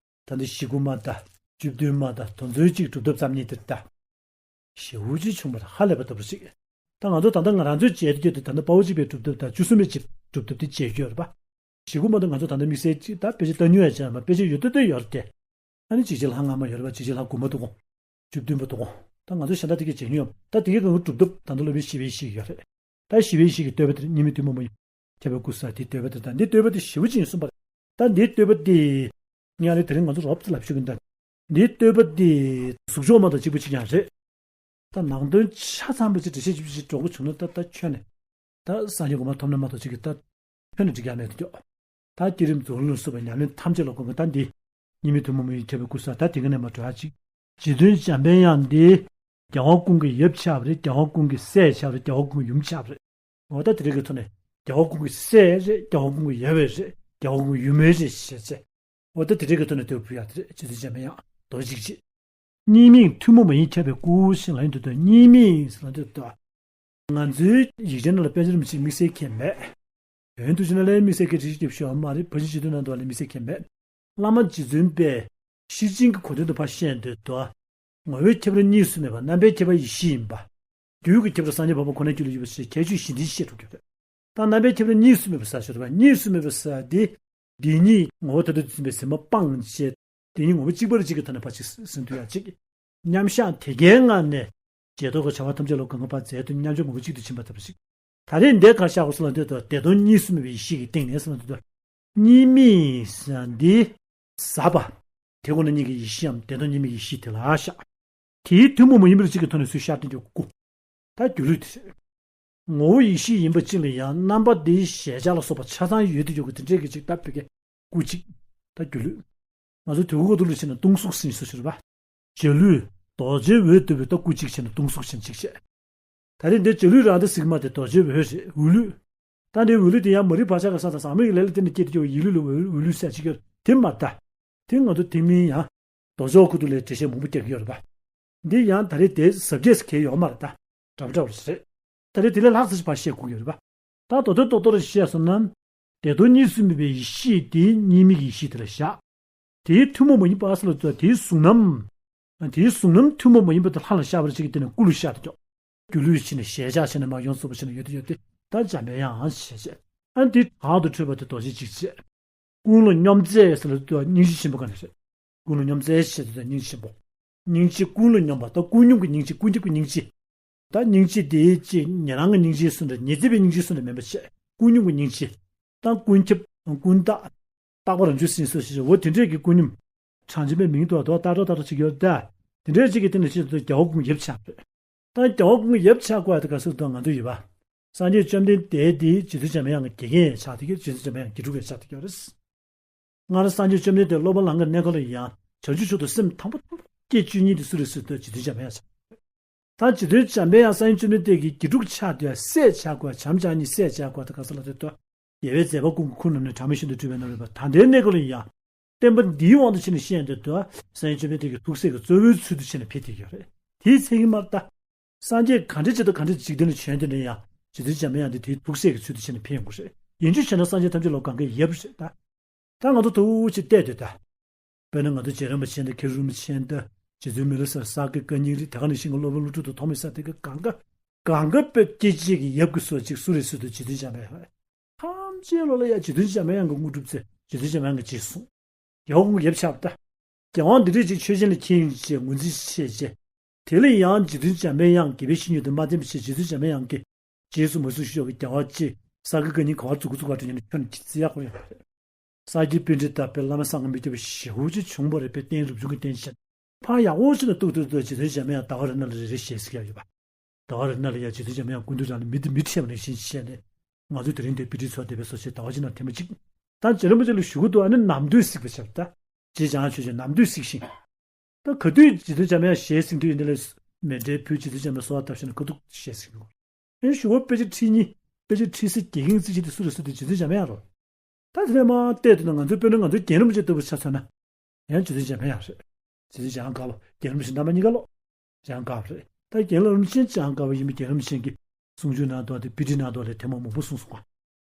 ད་འདི་ཞི་དགུ་མ་དང་བཅུ་བདུན་མ་དང་དོན་ཚུལ་གཅིག་སྒྲུབ་ཐབས་ཙམ་ཉིད་དེ་ལྟ། ཞི་བ་ཅིག་བྱུང་བར་ཧ་ལས་པ་ལྟ་བུ་ཞིག་ད་ང་ཚོ་ད་ལྟ་ང་རང་ཚོའི་བྱེད་རྒྱུ་དེ་ད་ལྟ་དཔའ་བོ་གཅིག་པའི་སྒྲུབ་ཐབས་དང་བཅུ་གསུམ་པའི་གཅིག་སྒྲུབ་ཐབས་དེ་བྱེད་རྒྱུ་ཡོད་རེད་པ། ཞི་དགུ་མ་དང་ང་ཚོ་ད་ལྟ་དམིགས་བསལ་གཅིག་ད་དཔེ་ཆ་ལྟ་མྱོང་ཡ་བྱས་མ་དཔེ་ཆ་ཡོད་ལྟ་ལྟ་ཡོད་རེད་དེ། ཨ་ནི་འཇིགས་བྱེད་ལྷ་སྔ་མ་ཡོད་རེད་པ། འཇིགས་བྱེད་ལྷ་དགུ་མ་འདུག་གོ་བཅུ་བདུན་པ་འདུག་གོ་ད་ང་ཚོ་གཞན་དག་དེ་གས་བྱེད་མྱོང་ད་དེ་གས་གང་གི་སྒྲུབ་ཐབས་ད་ལྟ་སློབ་དཔོན་ཞི་བའི་ཡེ་ཤེས་ཡོད་རེད། ད་ཞི་བའི་ཡེ་ཤེས་ཀྱི་བསྟོད་པ་དེར་གཉིས་མེད་ཐུན་མོང་མ་ཡིན། ཐེག་པའི་སྐུ་གསུམ་དེའི་བསྟོད་པ་དེ་དང་། འདི་བསྟོད་པ་དེ་ཞེ་པོ་ཅིག་ཡིན་གསུངས་པ་རེད། ད་འདིའི་བསྟོད་པ་དེ་ངས་ཨ་ནི་དེ་རིང་ང་ཚོ་རོབ་ཙམ་ལབ་ཤོད་ཀྱི་ཡིན། ད་འདིའི་བསྟོད་པ་དེ་གཟུགས་མཆོག་མ་དང་གཅིག་པ་གཅིག་རྐྱང་རེད། ད་ནང་དོན་ཆ་ཚང་པོ་ཅིག་འགྲེལ་བཤད་ཅིག་ཅིག་འགྲོ་དགོས་བྱུང་ན། ད་ད་ཁྱོན་ནས་ད་སངས་རྒྱས་གོང་མ་ཐོབ་ན་མ་གཏོགས་ཅིག་གིས་ད་ཁྱོན་ནས་འགྲིག་ཡ་མེད་དུ་འགྱོ། ད་བསྐྱེད་རིམ་རྫོགས་ལུགས་ལ་སོགས་པའི་ཉམས་ལེན་ཐམས་ཅད་ལ་གོ་དགོས། ད་འདི་གཉིས་མེད་ཐུན་མོང་མ་ཡིན་ཁྱབ་པའི་སྐུ་གསུམ། ད་དེ་ག་ནས་མར་འགྲོ་ཡ་ཅིག་རྗེ་བཙུན་འཇམ་པའི་དབྱངས་འདི་རྒྱལ་དབང་ཀུན་གྱི་ཡབ་ཆགས་པ་རེད། རྒྱལ་དབང་ཀུན་གྱི་སྲས་ཆགས་པ་རེད། རྒྱལ་དབང་ཀུན་གྱི་ཡུམ་ཆགས་པ་རེད། འོ་ད་དེ་རིགས་ཀྱི་ཐོག་ནས་རྒྱལ་བ་ཀུན་གྱི་སྲས་རེད། རྒྱལ་བ་ཀུན་གྱི་ཡབ་རེད། རྒྱལ་བ་ཀུན་གྱི་ཡུམ་རེད་ཞེས་བྱས། འོ་ད་དེ་རིགས་ཀྱི་ཐོག་ནས་བསྟོད་ཕུལ་ཡག་དེ་རེད། རྗེ་བཙུན་འཇམ་པའི་དབྱངས་རྡོ་རྗེ་འཇིགས་བྱེད། གཉིས་མེད་ཐུན་མོང་མ་ཡིན་ཁྱབ་པའི་སྐུ་ཞེས་ལབ་ཡོང་དུས། ད་གཉིས་མེད་ཟེར་ལབ་དུས། ད་ང་ཚོའི་ཡིག་ཆའི་ནང་ལ་པཎ་ཆེན་རིན་པོ་ཆེ་དམིགས་བསལ་མཁན་མེད། ཡོན་ཐུགས་རྗེ་ནང་ལ་དམིགས་བསལ་མཁན་བྲིས་ཤིག་བྲིས་ཤོག་མ་རེད། ཕར་ཕྱིན་སྤྱི་དོན་ནང་དུ་ལ་དམིགས་བསལ་མཁན་མེད། བླ་མ་རྗེ་བཙུན་པས་ཤེར་ཕྱིན་གྱི་གོ་དོན་དུ་ཕར་བཤད་འདོད་དོ། ངོ་བོའི་ཁྱད་པར་གཉིས་སུ་མེད་པ། རྣམ་པའི་ཁྱད་པར་ཡེ་ཤེས་ཡིན་པ། རྒྱུད་ཀྱི་ཁྱད་པར་སངས་རྒྱས་འཕགས་པ་ཁོ་ནའི་རྒྱུད་ལ་ཡོད་པ་ཞེས་ཁྱད་ཆོས་གཞན་དྲིས་བཤད་འགྲོ་རྒྱུ་རེད། ད་རྣམ་པའི་ཁྱད་པར་གཉིས་སུ་མེད་པ་ཟེར་ཞོར་བ། གཉིས་སུ་མེད་པ་ཟེར་དེ། འདི་གཉིས་ངོ་བོ་ཐ་དད་དུ་འཛིན་པའི་ཟིན་པ་སྤངས་བྱས། འདི་གཉིས་ངོ་བོ་གཅིག་པ་རེད། གཅིག་གི་ཐོག་ནས་ཕར་ཅིག་ཟིན་ཐུབ་ཡ་གཅིག་མཉམ་གཞག་དེ་གའི་ངང་ནས་རྗེས་ཐོབ་ཀྱི་བྱ་བ་ཐམས་ཅད་ལ་གང་ག་ཕར་མཛད་དུ་མཉམ་སྦྱོར་ངོ་བོ་གཅིག་ཏུ་ཕྱིན་པ་ལྟ་བུ་ཞིག་ད་རེས་འདི་ག་བཞག་དགོས་ཟེར་ལབ་དུས། ད་བདེ་སྟོང་གཉིས་སུ་མེད་པའི་ཡེ་ཤེས་ཀྱི་སྟེང་ནས་ཟེར་ལབ་དུས། གཉིས་མེད་ཟེར་འདི་ཟབ་པ། དེ་ཁོ་ན་ཉིད་ཀྱི་ཡེ་ཤེས་འམ་བདེ་སྟོང་གཉིས་མེད་ཡེ་ཤེས་དེ་ལ་བཞག་དེའི་ཐུན་མོང་མ་ཡིན་པ་གཅིག་གི་ཐོག་ནས་ཚུར་ཤར་བསྟན་རྒྱུ་སྐུ། ད་སྒྱུ་ལུས་དེ་རེད། ངོ་བོ་ཡེ་ཤེས་ཡིན་པ་གཅིག་ལ་ཡང་རྣམ་པ་དེའི་གཞལ་བྱ་ལ་སོགས་པ་ཆ་ཚང་ཡོད་དུ་ཡོད་དགོས། དེ་འདྲའི་གི་ཅིག་ད་བོད་སྐད་སྐུ་གཅིག་ད་སྒྱུ་ལུས། ང་ཚོ་དུས་འཁོར་ཁ་ཐུག་ལ་ཕྱིན་ན་སྟོང་གཟུགས་ཟེར་སྲོལ་ཞིག་རེད་པ། རྗེས་ལུས་རྡོ་རྗེའི་འོད་བསྡུས་པའི་ད་སྐུ་གཅིག་བྱས་ན་སྟོང་གཟུགས་བྱས་ན་གཅིག་བྱས། ད་རེས་འདི་རྗེས་ལུས་རང་ད་ཟེར་གྱི་མ་རེད། རྡོ་རྗེའི་འོད་རེད། འོད་ལུས། ད་འདིའི་འོད་ལུས་དེ་ཡང་མ་རིག་བག་ཆགས་ཀྱི་ས་དང་ཟག་མེད་ཀྱི་ལས་ལ་བརྟེན་ནས་སྐྱེས་ཏེ་སྐྱེ་བའི་ཡིད་ལུས་ལ་འོད་འོད་ལུས་ཟེར་ཅིག་ཡོད། དེ་མ་རེད་ད། དེ་ང་ཚོ་དེ་མིན་ཡང་། མདོ་ཕྱོགས་ཁུ་ཐུག་ལས་འགྲེལ་བཤད་མང་པོ་རྒྱག་གི་ཡོད་རེད་པ། འདི་ཡང་ད་རེས་དེ་ཟབ་རྒྱས་སུ་གལ་ཡོད་མ་རེད་ད། འདྲ་པོ་འདྲ་པོ་རེད། ད་རེས་དེ་ལས་ལྷག་ཙམ་ཞིག་ཕར་བཤད་དགོས་ཀྱི་ཡོད་རེད་པ། ད་མདོ་དོན་རྡོག་རྡོག་རེ་བཤད་སོང་ན། བདེ་སྟོང་གཉིས་སུ་མེད་པའི་ཡེ་ཤེས་དེ་གཉིས་མེད་ཀྱི་ཡེ་ཤེས་དེ་ལ་བཞག་དེའི་ཐུན་མོང་མ་ཡིན་པ་ཟེར་ལབ་དུས། དེའི་གཟུང་རྣམ། དེའི་གཟུང་རྣམ་ཐུན་མོང་མ་ཡིན་པ་དེ་ལྷ་ལ་བཞག་པ་རེད། ཅིག་གི་དེ་ནས་སྐུ་ལ་བཞག་དེ་ཀྱོག་སྒྱུ་ལུས་བྱས་ནས་གཞལ་བྱ་བྱས་ནས་མར་ཡོངས་སུ་རྫོགས་པ་བྱས་ནས་ཡོད་དེ་ཡོད་དེ། ད་འཇམ་པའི་དབྱངས་ཞེས་བྱས། ཨ་འདི་དྲག་ཏུ་འཁྲུལ་པ་དེ་རྡོ་རྗེ་འཇིགས་བྱེད། ཀུན་ལ་སྙོམས་མཛད་ཟེར་ལབ་དུས་སྙིང་རྗེ་ཆེན་པོ་ག་ནས་རེད། ཀུན་ལ་སྙོམས་མཛད་ཞེས་དུས་སྙིང་རྗེ་ཆེན་པོ། སྙིང་རྗེ་ཀུན་ལ་སྙོམས་པ། ད་ཀུན་སྙོམས་ཀྱི་སྙིང་རྗེ། ཀུན་ཁྱབ་ཀྱི་སྙིང་རྗེ། ད་སྙིང་རྗེ་དེའི་ཅིག་ཉན་རང་གི་སྙིང་རྗེ་སུ་འདྲ། ཉེར་འཚེ་བའི་སྙིང་རྗེ་སུ་འདྲ་མིན་པ་བྱས། ཀུན་སྙོམས་ཀྱི་སྙིང་རྗེ། ད་ཀུན་ཁྱབ་ཀུན་བརྟགས། རྟག་པ་རང་བྱུང་ཟིན་སོགས་ཞེས་འོ་དེ་འདྲས་ཀྱི་ཀུན་སྙོམས། གྲངས་ཅན་པའི་མིང་དུ་བ་དོ་ལྟ་གྲོགས་ལྟ་གྲོགས་བྱེད་ཀྱི་ཡོད་ད། དེ་འདྲས་ཅིག་གི་སྟེང་ནས་ཆེད་དུ་རྒྱལ་བ་ཀུན་གྱི་ཡབ་ཆགས་པ་རེད། ད་རྒྱལ་བ་ཀུན་གྱི་ཡབ་ཆགས་དགོས་ཡ་དེ་ག་ཟེར་དུས་ང་ཚོ་ཡོད་པ། སངས་རྒྱས་བཅོམ་ལྡན་འདས་དེ་རྗེ་བཙུན་འཇམ་དབྱངས་ཀྱི་དགེ་རྒན་ཡང་ཆགས་བསྡད་ཀྱི། རྗེ་བཙུན་འཇམ་དབྱངས་དགེ་ཕྲུག་ཡང་ཆགས་བསྡད་ཀྱི་ཡོད་རེད། སྔར་སངས་རྒྱས་བཅོམ་ལྡན་འདས་སློབ་པ་ལམ་གྱི་གནས་སྐབས་ལ་ཡང་བྱང་ཆུབ་མཆོག་ཏུ་སེམས་དང་པོ་སྐྱེ་བཅུག་མཁན་དེ་སུ་རེད་ཟེར་དུས་རྗེ་བཙུན་འཇམ་དབྱངས་ཆགས། ད་རྗེ་བཙུན་འཇམ་དཔལ་དབྱངས་སངས་རྒྱས་བཅོམ་ལྡན་འདས་ཀྱི་དགེ་ཕྲུག་ཆགས་དུས་སྲས་ཆགས་དགོས། བྱམས་བྱམས་གཉིས་སྲས་ཆགས་དགོས་ད་ག་ཟེར་ལབ་དུས། རྒྱལ་བའི་མཛད་པ་ཀུན་གྱི་ཁུངས་རྣམས་ནི། གྲངས་མེད་ཤིན་ཏུ་སྤྲུལ་པའི་རྣམ་རོལ་པ། ད་ལྟའི་གནས་སྐབས་ལ་ཡང་བསྟན་པ་འདིའི་དབང་དུ་བྱས་ནས་བཤད་འདོད་དུས་སངས་རྒྱས་བཅོམ་ལྡན་འདས་ཀྱི་ཐུགས་སྲས་ཀྱི་གཙོ་བོའི་ཚུལ་དུ་བྱས་ནས་ཕེབས་བསྡད་ཡོད་རེད། དེའི་མཚན་ཉིད་མ་རེད་ད། སངས་རྒྱས་ག་འདྲ་ཅིག་དང་ག་འདྲ་ཅིག་འཇིག་རྟེན་ལ་བྱོན་དུས་ན་ཡང་རྗེ་བཙུན་འཇམ་དཔལ་དབྱངས་འདི་དེའི་ཐུགས་སྲས་ཀྱི་ཚུལ་དུ་བྱས་ནས་ཕེབས་ཡོང་གི་རེད། ཡིན་གཅིག་བྱས་ན་སངས་རྒྱས་ཐམས་ཅད་ལ་གང་གའི་ཡབ་རེད་ད། ད་ང་ཚོ་ཐུགས་རྗེ་བལྟས་དུས་ད། དཔེར་ན་ང་ཚོ་རྗེ་རིན་པོ་ཆེ་འདི། མཁན་རིན་པོ་ཆེ་འདི། རྗེ་བཙུན་མི་ལ་སྲས། ས་དགེ་བཀའ་རྙིང་རེད། དེ་ག་ནང་བཞིན་གྱི་སློབ་དཔོན་ཀླུ་སྒྲུབ་དང་ཐོགས་མེད་སྲས། དེ་ག་གང་ག་གང་ག་དཔེ་སྐྱེ་མཆེད་ཀྱི་ཡབ་ཀྱི་སྲོག་ཅིག་སུ་རེད་ཟེར་དུས་རྗེ་བཙུན་འཇམ་དཔལ་དབྱངས་རེད། ཐམས་ཅད་ལོ་ལ་ཡ་རྗེ་བཙུན་འཇམ་དཔལ་དབྱངས་ཀྱི་དངོས་གྲུབ་ཚེ་རྗེ་བཙུན་འཇམ་དཔལ་དབྱངས་ཀྱི་རྗེས་སུ་སོང་། རྒྱལ་བ་ཀུན་གྱི་ཡབ་ཆགས་པ་ད། རྒྱལ་དབང་འདི་འདྲས་ཅིག་ཆོས་ཅན་ལ་ཁྱེར་ཡོང་ཅེས་ངོས་འཛིན་བྱས་རྗེས། དེ་ལ་ཡང་རྗེ་བཙུན་འཇམ་དཔལ་དབྱངས་དགེ་བའི་བཤེས་གཉེན་དུ་མ་བསྟེན་པ་བྱས། རྗེ་བཙུན་འཇམ་དཔལ་དབྱངས་ཀྱི་རྗེས་སུ་མ་ཟུངས་ཤིག་ཆོག་གི་རྒྱལ་བ་ཅིག་ས་དགེ་བཀའ་རྙིང་ག་བར་འཛུགས་ཀྱི་འཛུགས་པ་འདྲ་ཡིན་ན་ཁྱོན་ནས་ཁྱེད་བརྩི་ཡག་པོ་ཡོད་མ་རེད། ས་སྐྱའི་པཎྜི་ཏ་དཔེ་བླ་མ་བསམ་གྱིས་མི་ཁྱབ་པ་ཞེ་པོ་ཅིག་བྱུང་བ་རེད། དཔེ་བསྟན་རབ་བྱུང་གི་བསྟན་བྱས། ཕར་ཡག་པོ་ཞིག་ནས་གཏུག་གཏུག་གཏུག་རྗེ་བཙུན་འཇམ་དཔལ་དབྱངས་ཟླ་བ་རེ་ནང་ལ་རེ་རེ་ཞལ་གཟིགས་ཡག་ཡོད་པ། ཟླ་བ་རེ་ནང་ལ་ཡང་རྗེ་བཙུན་འཇམ་དབྱངས་སྐུ་མདུན་རང་ལ་མི་དེ་མི་ཁྲེལ་བ་ནང་བཞིན་བྱས་ནས། ང་ཚོས་དེ་རིང་འདིར་དཔེ་ཁྲིད་ཚོགས་བསྡད་པའི་སོ་ཞེས་ཟླ་བ་གཅིག་ནང་ཐེངས་མ་གཅིག་ད་རྗེ་རིན་པོ་ཆེ་ལ་ཞུ་གི་འདུག་ཨ་ནི་ནམ་དུས་གཟིགས་པ་བྱས་པ་ད། རྗེ་འཇམ་དབྱངས་ཆོས་རྗེ་ནམ་དུས་གཟིགས་ཤིང་། ད་ག་དུས་རྗེ་བཙུན་འཇམ་དབྱངས་ཞལ་གཟིགས་དུས་འདི་ལ་མཎྜལ་ཕུལ། རྗེ་བཙུན་འཇམ་དབྱངས་གསོལ་བ་བཏབ་ཤིང་ནས་ག་དུས་ཞལ་གཟིགས་ནོ། ཨེ་ཞུ་བ་དཔེ་ཆ་ཁྲིད་མཁན། དཔེ་ཆ་ཁྲིད་སའི་དགེ་རྒན་རྩིས་བྱེད་དེ་སུ་རེད་ཟེར་དུས་རྗེ་བཙུན་འཇམ་དབྱངས་རེད། ད་དེ་ནས་མར་བལྟས་དུས་ན་ང་ཚོའི་དཔོན་སློབ་ང་ཚོའི་རྒན་རིན་པོ་ཆེ་ལྟ་བུ་ཆ་མཚོན་ན། ཡང་རྗེ་བཙུན་འཇམ་དཔལ་དབྱངས་རེད། རྗེ་བཙུན་འཇམ་དབྱངས་དཀར་པོ། རྒན་རིན་པོ་ཆེ་རྣམ་པ་གཉིས་ཀ་ལོ། འཇམ་དབྱངས་དཀར་པོ་རེད། ད་རྒན་བླ་རིན་པོ་ཆེ་འཇམ་དབྱངས་དཀར་པོ་ཡིན་པས་རྒན་རིན་པོ་ཆེ་གིས་གསུང་ཆོས་ནང་དུ་དང་དཔེ་ཁྲིད་ནང་དུ་ལ་ཐེངས་མ་མང་པོ་གསུངས་སོང་བ།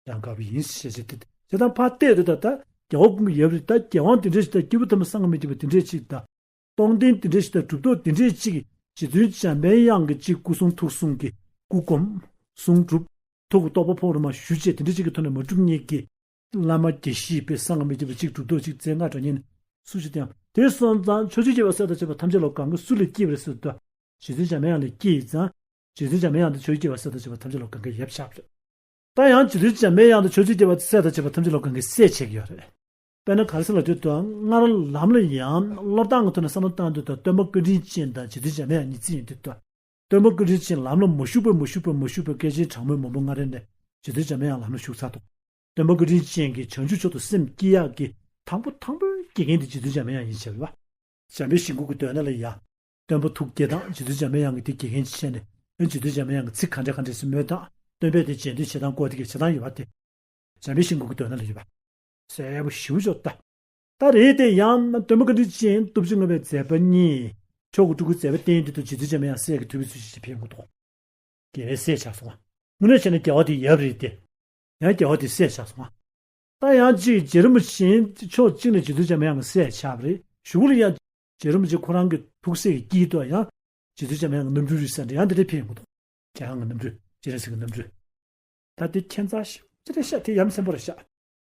འཇམ་དབྱངས་དཀར་པོ་ཡིན་ཞེས་བྱས་ཏེ། དེ་དང་ཕར་བལྟས་དུས་ད་ལྟ་རྒྱལ་བ་ཀུན་གྱི་ཡབ་རེད། ད་རྒྱལ་དབང་དེ་འདྲས་ཞིག་དང་། སྐྱེས་བུ་ཐོབ་པའི་སངས་རྒྱས་མི་འཇིགས་པ་དེ་འདྲས་ཞིག་དང་། སྟོང་རྟེན་དེ་འདྲས་ཞིག་དང་། གྲུབ་ཐོབ་དེ་འདྲས་ཅིག་རྗེ་བཙུན་འཇམ་དཔལ་དབྱངས་ཀྱི་ཅིག་སྐུ་གསུང་ཐུགས་གསུང་གི་སྐུ་སྒོམ། གསུང་སྒྲུབ། ཐུགས་ཀྱི་རྟོགས་པ་ཕོག་རུ་མ་ཞུ་བྱས། དེ་འདྲས་ཅིག་གི་ཐོག་ནས་མ་གྲུབ་མཁན་གྱི་བླ་མ་དགེ་བཤེས་དཔེ་སངས་རྒྱས་མི་འཇིགས་པ་ཅིག་གྲུབ་ཐོབ་ཅིག་བཙན་ལྔ་དྲངས་མཁན་སུ་ཞིག་དང་། དེ་སོང་ཙང་ཕྱོགས་བཅུའི་སྐྱེ་བ་སྲས་དང་བཅས་པ་ཐམས་ཅད་ལ་གང་ག་སུ་ལས་སྐྱེས་པ་རེད་ཟེར་དུས། རྗེ་བཙུན་འཇམ་དཔལ་དབྱངས་ལས་སྐྱེས་ཙང་། རྗེ་བཙུན་འཇམ་དཔལ་དབྱངས་དེ་ཕྱོགས་བཅུའི་སྐྱེ་བ་སྲས་དང་བཅས་པ་ཐམས་ཅད་ལ་གང་ག་ཡབ་ཆགས་པ་རེད། ད་ཡང་རྗེ་བཙུན་འཇམ་པའི་དབྱངས་དང་ཕྱོགས་བཅུའི་རྒྱལ་བ་སྲས་དང་བཅས་པ་ཐམས་ཅད་ལ་གང་གིས་སྲས་བྱེད་ཀྱི་ཡོད་རེད། དཔེར་ན་ག་རེ་ཟེར་ལབ་དུས་དུ་སྔར་ལམ་ལ་ཡང་བློ་བཏང་གི་ཐོག་ནས་བསམ་བློ་བཏང་དུས་དུ་སྟོན་པ་བཀའ་དྲིན་ཅན་དང་རྗེ་བཙུན་འཇམ་པའི་དབྱངས་གཉིས་བརྩིས་ཡོང་དུས་དུ། སྟོན་པ་བཀའ་དྲིན་ཅན་ལམ་ལ་མ་ཞུགས་པར་མ་ཞུགས་པར་མ་ཞུགས་པར་སྐད་ཆེན་གྲགས་མོའི་མང་པོ་སྔ་རོལ་ནས་རྗེ་བཙུན་འཇམ་པའི་དབྱངས་ལམ་ལ་ཞུགས་ཚར་འདུག་སྟོན་པ་བཀའ་དྲིན་ཅན་གྱིས་བྱང་ཆུབ་མཆོག་ཏུ་སེམས་བསྐྱེད་ཡག་གི་དང་པོ་དང་པོའི་དགེ་རྒན་དེ་རྗེ་བཙུན་འཇམ་པའི་དབྱངས་ཡིན་ཞེས་པ། འཇམ་དཔལ་ཞིང་ཁམས་ཀྱི་མདོ་ནང་ལ་ཡང་། སྟོན་པ་ཐུགས་བསྐྱེད་དང་རྗེ་བཙུན་འཇམ་པའི་དབྱངས་ཀྱིས་དེ་དགེ་རྒན་བྱས་ནས་ཨ་རྗེ་བཙུན་འཇམ་པའི་དབྱངས་ཀྱིས་ཚིག་ག་འདྲ་ག་འདྲ་ཞིག་སྨྲས་དང་སྟོན་པས་དེ་རྗེས་ཟློས་བྱེད་སྟངས་སྐོར་དེ་གའི་བྱེད་སྟངས་ཡོད་པ་དེ། འཇམ་དཔལ་ཞིང་ཁམས་ཀྱི་མདོ་ནང་ལ་ཡོད་པ། གསལ་པོ་ཞེ་པོ་ཅིག་ད། ད་རེད་དེ་ཡང་ན་སྟོན་པ་བཀའ་དྲིན་ཅན་སྟོབས་བཅུ་མངའ་བའི་མཛད་པ་གཉིས། མཆོག་གི་སྤྲུལ་སྐུའི་མཛད་པ་བསྟན་དུས་དུ་རྗེ་བཙུན་འཇམ་དབྱངས་སྲས་ཀྱི་ཐུབ་པའི་ཚུལ་ཞིག་ཕེབས་ཡོང་གི་འདུག་རྒྱལ་བའི་སྲས་ཆགས་སོང་བ། དངོས་གནས་བྱས་ན་རྒྱལ་བ་དེ་ཡབ་རེད་དེ། ཡང་རྒྱལ་བ་དེ་སྲས་ཆགས་སོང་བ། ད་ཡང་གཅིག་རྗེ་རིན་པོ་ཆེ་ཕྱོགས་གཅིག་ནས་རྗེ་བཙུན་འཇམ་དབྱངས་ཀྱི་སྲས་ཆགས་པ་རེད། གཞུག་ལ་ཡང་རྗེ་རིན་པོ་ཆེ་ཁོ་རང་གི་ཐུགས་སྲས་ཀྱི་དཀྱིལ་དུ་ཡང་རྗེ་བཙུན་འཇམ་དབྱངས་ཀྱི་རྣམ་སྤྲུལ་རེད་ཟེར་འདྲ་ཡང་འདི་འདྲ་ཕེབས་ཡོང་གི་འདུག་རྒྱལ་དབང་གི་རྣམ་སྤྲུལ་རྗེ་རིན་པོ་ཆེ་གི་རྣམ་སྤྲུལ། ད་དེ་ཁྱད་མཚར་ཞིག་ཅི་རེད་ཤག་དེ་ཡ་མཚན་པོ་རེད་ཤག་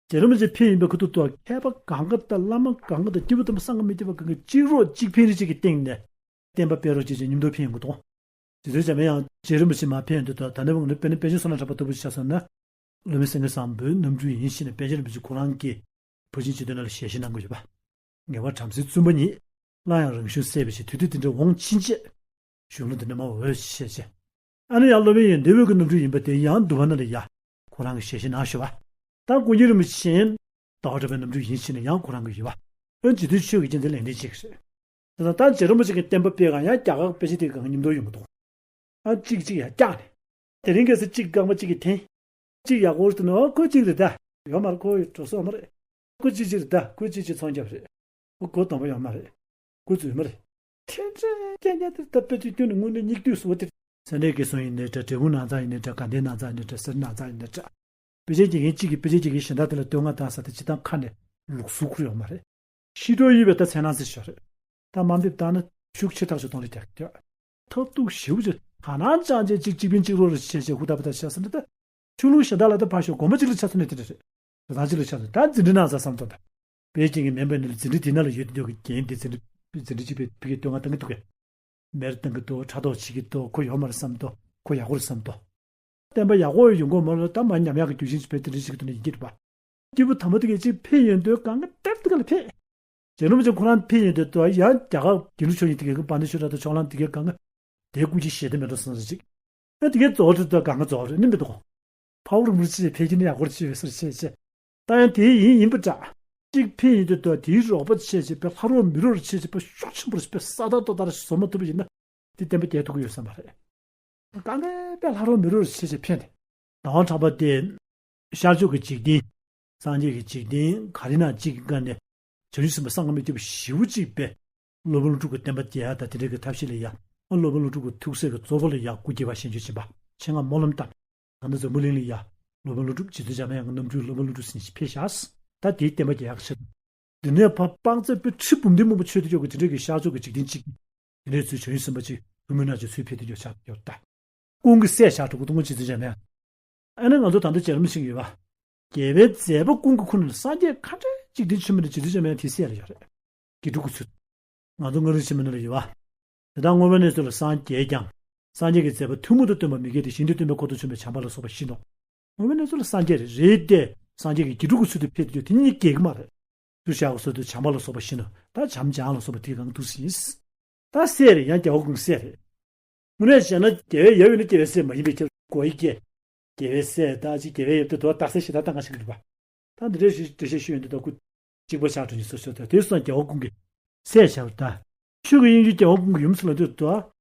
རྗེ་རིན་པོ་ཆེ་ཕེབས་ཡིན་པའི་ཁུ་ཐུག་ཏུ་མཁས་པ་གང་ག་དང་བླ་མ་གང་ག་དང་སྐྱེས་བུ་དམ་པ་སངས་རྒྱས་མི་སྐྱེས་པ་གང་ག་གཅིག་རོགས་གཅིག་ཕན་རེ་གཅིག་གི་སྟེང་ནས་བསྟན་པ་སྤེལ་རོགས་བྱེད་ཅེས་མཉམ་དུ་ཕེབས་ཡོང་གི་འདུག་རྗེ་བཙུན་འཇམ་དབྱངས་རྗེ་རིན་པོ་ཆེ་མར་ཕེབས་ཡོང་དུས་ད་ད་ནས་དཔེར་ན་དཔལ་ཆེན་བསོད་ནམས་གྲགས་པ་ལྟ་བུ་ཆ་བཞག་ན། སློབ་དཔོན་སེང་གེ་བཟང་པོའི་རྣམ་སྤྲུལ་ཡིན་ཞེས་ནས་པཎ་ཆེན་རིན་པོ་ཆེ་ཁོ་རང་གིས་ཕར་ཕྱིན་བྱེད་དོན་ནང་ལ་ཞལ་བཞེས་གནང་དགོས་ཡོད་པ། ངེས་པར་བྲམ་ཟེའི་བཙུན་པ་ཉིད། སླར་ཡང་རང་གཞུང་གསལ་བའི་ཕྱིར་དུས་དེ་འདྲ་འོང་ཕྱིན་ཆད། གཞུང་ལུགས་འདི་འདྲ་མ་འོས་ཞེས་བྱས། ཨ་ནི་ཡང་སློབ་དཔོན་ཡོན་ཏན་འོད་ཀྱི་རྣམ་སྤྲུལ་ཡིན་པ་དེ་ཡང་འདུལ་བ་ནང་ལ་ཡ། ཁོ་རང་གི་ཞལ་བཞེས་གནང་ཞུ་བ། ད་ཀུན་མཁྱེན་རིན་པོ་ཆེ། ཟླ་བ་གྲགས་པའི་རྣམ་སྤྲུལ་ཡིན་ཞེས་ནས་ཡང་ཁོ་རང་གི་ཡོད་པ། ཨོ་རྗེ་བདུད་ཆོས་ཀྱི་རྒྱན་དེ་ལེགས་ལྡན་འབྱེད་ཀྱི་རེད། དེ་དང་ད་རྗེ་རིན་པོ་ཆེ་གི་བསྟན་པ་སྤེལ་གང་ཡང་རྒྱ་གར་དཔེ་ཆ་དེ་གང་མཉམ་དུ་ཡོང་གི་འདུག་ཨ་གཅིག་གཅིག་ཡར་བཀྱགས་ནས། དེ་རིང་ཁ་སང་གཅིག་རྐང་པ་གཅིག་གིས་འཐེན། གཅིག་ཡག་པོ་རེད་འདུག་ན་ཨོ་ཁོ་གཅིག་རེད་ད། ཡོད་མ་རེད། ཁོ་འགྲོ་སོང་མ་རེད། ཁོ་གཅིག་གཅིག་རེད་ད། ཁོ་གཅིག་གཅིག་ཚོང་རྒྱབ་རེད། ཁོ་སྒོ་དང་པོ་ཡོད་མ་རེད། ཁོ་འཛུལ་མ་རེད། ཐེངས་རེ་རྐྱང་རྐྱང་དེ་ད་དཔེ་དུས་སྟོན་ནས་དངོས་གནས་སྙིགས་དུས་སུ་འོ་དེ། སེ་འབྲས་དགེ་གསུམ་ཡིན་ནའི་འདྲ། འབྲས་སྤུངས་ནགས་ཚལ་ཡིན་ནའི་འདྲ། དགའ་ལྡན་ནགས་ཚལ་ཡིན་ནའི་འདྲ། གསེར་ནགས་ཚལ་ཡིན་ནའི་འདྲ། དཔེ་ཆ་སྐྱེལ་མཁན་གཅིག་གིས་དཔེ་ཆ་སྐྱེལ་མཁན་གཞན་དག་དེ་ལ་བསྟོད་བསྔགས་བཏང་ས་དེ་སྤྱིར་བཏང་ཁ་ནས་ལུགས་སྲོལ་ཁུར་ཡོད་མ་རེད། ཤེས་རྟོགས་ཡོད་པའི་ད་མཚན་སྣང་ཟེར་ཞོར་རེད། ད་དམའ་འབེབས་བཏང་ན་ཤུགས་ཆེ་ཐག་ཆོད་གཏོང་ལེ་རྒྱག་གི་འདུག་ཐབས་སྡུག་ཞེ་པོ་ཅིག་གང་ན་ཅང་ཅེ་གཅིག་གཅིག་ཕན་གཅིག་རོགས་རེ་བྱས་བྱས་ཧུར་ཐག་པ་ཐག་བྱས་ཟིན་ད། ཆོས་ལུགས་གཞན་དག་ལ་ད་ཕར་ཞོག་དགོན་པ་གཅིག་ལ་ཆ་མཚོན་ནས་དེ་འདྲ་རེད། རེ་ཐང་གཅིག་ལ་ཆ་མཚོན་ད་འཛིན་གྲྭ་ནང་ཚ་བསམ་ཐོག་ད། དཔེ་རྒྱན་གྱི་མིན་པ་ནི་འཛིན་གྲྭ་དེ་ནང་ལ་ཡོད་དེ་འདྲ་གི་རྒྱན་དེ་འཛིན་གྲྭ་འཛིན་གྲྭ་གཅིག་པའི་ཕ་གིའི་བསྟོད་བསྔགས་བཏང་གི་འདུག་གས། མེར་བཏང་གི་འདུག་ཕྲག་དོག་བྱེད་ཀྱི་འདུག་ཁོ་ཡོད་མ་རེད་བསམ་འདུག་ཁོ་ཡག་པོ་རེད་བསམ་འདུག་བསྟན་པ་ཡག་པོ་ཡོང་གི་མ་རེད། ད་མ་ཉམས་ཡག་གི་རྒྱུ་རྐྱེན་ཅིག་བས་དེ་འདྲ་ཞིག་གི་ཐོག་ནས་ཡིན་གྱི་རེད་པ། སྐྱེས་བུ་དམ་པ་དེ་གས་ཅིག་ཕེབས་ཡོང་དུས་གང་ག་ལྟར་དེ་ག་ལ་ཕེབས། རྗེ་རིན་པོ་ཆེ་ཁོ་རང་ཕེབས་ཡོང་དུས་ད་ཡང་རྒྱ་གར་དགེ་ལུགས་ཆོས་གླིང་དེ་གས་ཀྱི་པཎ་ཆེན་ཆོས་གྲགས་དང་ཕྱོགས་གླང་དེ་གས་གང་ག་དེ་སྐུ་མཁྱེན་ཞལ་ལྡན་མེ་ཏོག་སེང་བཟང་ཅིག་ཨ་དེ་གས་རྫོགས་རེད་ད་གང་ག་རྫོགས་རེད་ནི་མི་འདུག་ཕ་བོ་རིན་པོ་ཆེ་ཕེབས་ཀྱི་ནི་ཡག་པོ་རེད་ཅེས་པའི་སར་བྱས་བྱས། ད་ཡང་དེ་ཡིན་ཡིན་པ་འདྲ། གཅིག་ཕེབས་ཡོང་དུས་ད་དེའི་རོགས་པ་བྱས་བྱས་པའི་ལྷ་རོགས་མི་རོགས་རེ་བྱས་བྱས་པའི་ཤུགས་ཆེན་པོ་རེ་བྱས་པའི་ས་དར་རྡོ་དར་བཟོ་མ་ཐུབ་པ་ཡིན་ན། དེ་བསྟན་པ་རྒྱས་ཐུབ་ཀྱི་ཡོད་བསམ་པ་རེད། གང་ག་དཔེ་ལྷ་རོགས་མི་རོགས་རེ་བྱས་བྱས་ཕེབས་ནས། ཟླ་བ་གྲགས་པ་དེ། ཤར་ཕྱོགས་ཀྱི་འཇིག་རྟེན། སངས་རྒྱས་ཀྱི་འཇིག་རྟེན་ག་རེ་ན་གཅིག་གི་སྒང་ནས། བྱང་ཆུབ་སེམས་དཔའ་སངས་རྒྱས་མི་སྐྱོབ་པ་ཞེ་པོ་གཅིག་པས། སློབ་དཔོན་ཀླུ་སྒྲུབ་ཀྱི་བསྟན་པ་རྒྱས་ཡག་དང་དེ་འདྲའི་གི་ཐབས་ཤེས་ལ་ཡ། ཨ་སློབ་དཔོན་ཀླུ་སྒྲུབ་ཀྱི་ཐུགས་སྲས་ཀྱི་གཙོ་བོ་ལ་ཡ་སྐུ་སྐྱེ་བ་ཞིང་བཅུ་བྱིན་པ་ཆེད་མངགས་སྨོན་ལམ་བཏབ། ད་ལྟ་འཛམ་བུ་གླིང་ལ་ཡ། སློབ་དཔོན་ཀླུ་སྒྲུབ་རྗེ་བཙུན་འཇམ་དབྱངས་ཀྱི་རྣམ་སྤྲུལ་སློབ་དཔོན་ཀླུ་སྒྲུབ་ཟེར་མཁན་ཞིག་ཕེབས་ཤག་ད་དེའི་བསྟན་པ་རྒྱས་ཡག་ཆེད། འདི་ནས་ཕར་དཔག་ཚད་དཔེ་ཁྲི་འབུམ་སྡེ་མང་པོ་ཆོད་དུ་ཡོད་ཀྱི་དེ་འདྲའི་གི་ཤར་ཕྱོགས་ཀྱི་འཇིག་རྟེན་གཅིག་དེ་འདྲའི་ཚུལ་བྱང་ཆུབ་སེམས་དཔའ་ཅིག་བུ་མོ་ནག་ཅིག་ཚུལ་ཕེབས་དུ་ཡོད་ཆགས་ཡོད་ད། ཀུན་གྱི་སྲས་ཆགས་འགྲོ་གི་འདུག་ངོ་། རྗེ་བཙུན་འཇམ་དབྱངས། ཨ་ནི་ང་ཚོ་ད་ལྟ་རྗེ་རིན་པོ་ཆེ་ཡོད་པ། རྒྱལ་བའི་མཛད་པ་ཀུན་གྱི་ཁུངས་ནི་སངས་རྒྱས་མཁའ་འགྲོའི་འཇིག་རྟེན་ཆེན་མོ་ནི་རྗེ་བཙུན་འཇམ་དབྱངས་དེའི་སྲས་ལ་ཡོད་རེད། དགེ་ཕྲུག་གི་ཚུལ། ང་ཚོ་སྔགས་རིམ་ཆེན་མོ་ནང་ལ་ཡོད་པ། དེ་དག་སྔོན་མའི་གནས་ཚུལ་ལ་སངས་རྒྱས་ཀྱང་། སངས་རྒྱས་ཀྱི་མཛད་པ་ཐུན་མོང་དུ་སྟོན་པ་མི་འགལ་ཏེ་ཞིང་དུ་སྟོན་པའི་འཁོར་དུ་བྱོན་པའི་བྱམས་པ་ལ་སོགས་པ་བཞིན་ནོ། སྔོན་མའི་གནས་ཚུལ་ལ་སངས་རྒྱས་རེད་དེ། སངས་རྒྱས་ཀྱི་དགེ་ཕྲུག་གི་ཚུལ་དུ་ཕེབས་དུས་དེ་གཉིས་འགལ་གྱི་མ་རེད། ཚུལ་བཞག་གི་སྲོལ་དུ་བྱམས་པ་ལ་སོགས་པ་བཞིན་ནོ། ད་བྱམས་སྦྱང་ལ་སོགས་པ་དེ་གང་འདུག་ཟིན། ད་སྲས་རེད། ཡང་རྒྱལ་བ་ཀུན་གྱི་སྲས་རེད། དངོས་གནས་བྱས་ན་རྒྱལ་བའི་ཡབ་ཡིན་ན་རྒྱལ་བའི་སྲས་མ་ཡིན་པའི་ཕྱིར་གོ་ཡི་སྐད། རྒྱལ་བའི་སྲས་ད་ཅི་རྒྱལ་བའི་ཡབ་དེ་དོ་བདག་སྲས་ཞེ་དྲག་བཏང་ག་ཞིག་རེད་པ། ད་འདི་འདྲའི་ཞིག་འགྲེལ་བཤད་ཞུ་ཡོང་དུས་ད་སྐུ་གཅིག་པ་ཆགས་འགྲོ་ཉེན་སོ་སོ་ད་དེ་སོང་རྒྱལ་བ་ཀུན་གྱི་སྲས་བྱ་བ་ད། ཆོས་ཀྱི་དབྱིངས་ཀྱི་རྒྱལ་བ་ཀུན་གྱི་ཡུམ་ཟེར་ལབ་དུས་ད།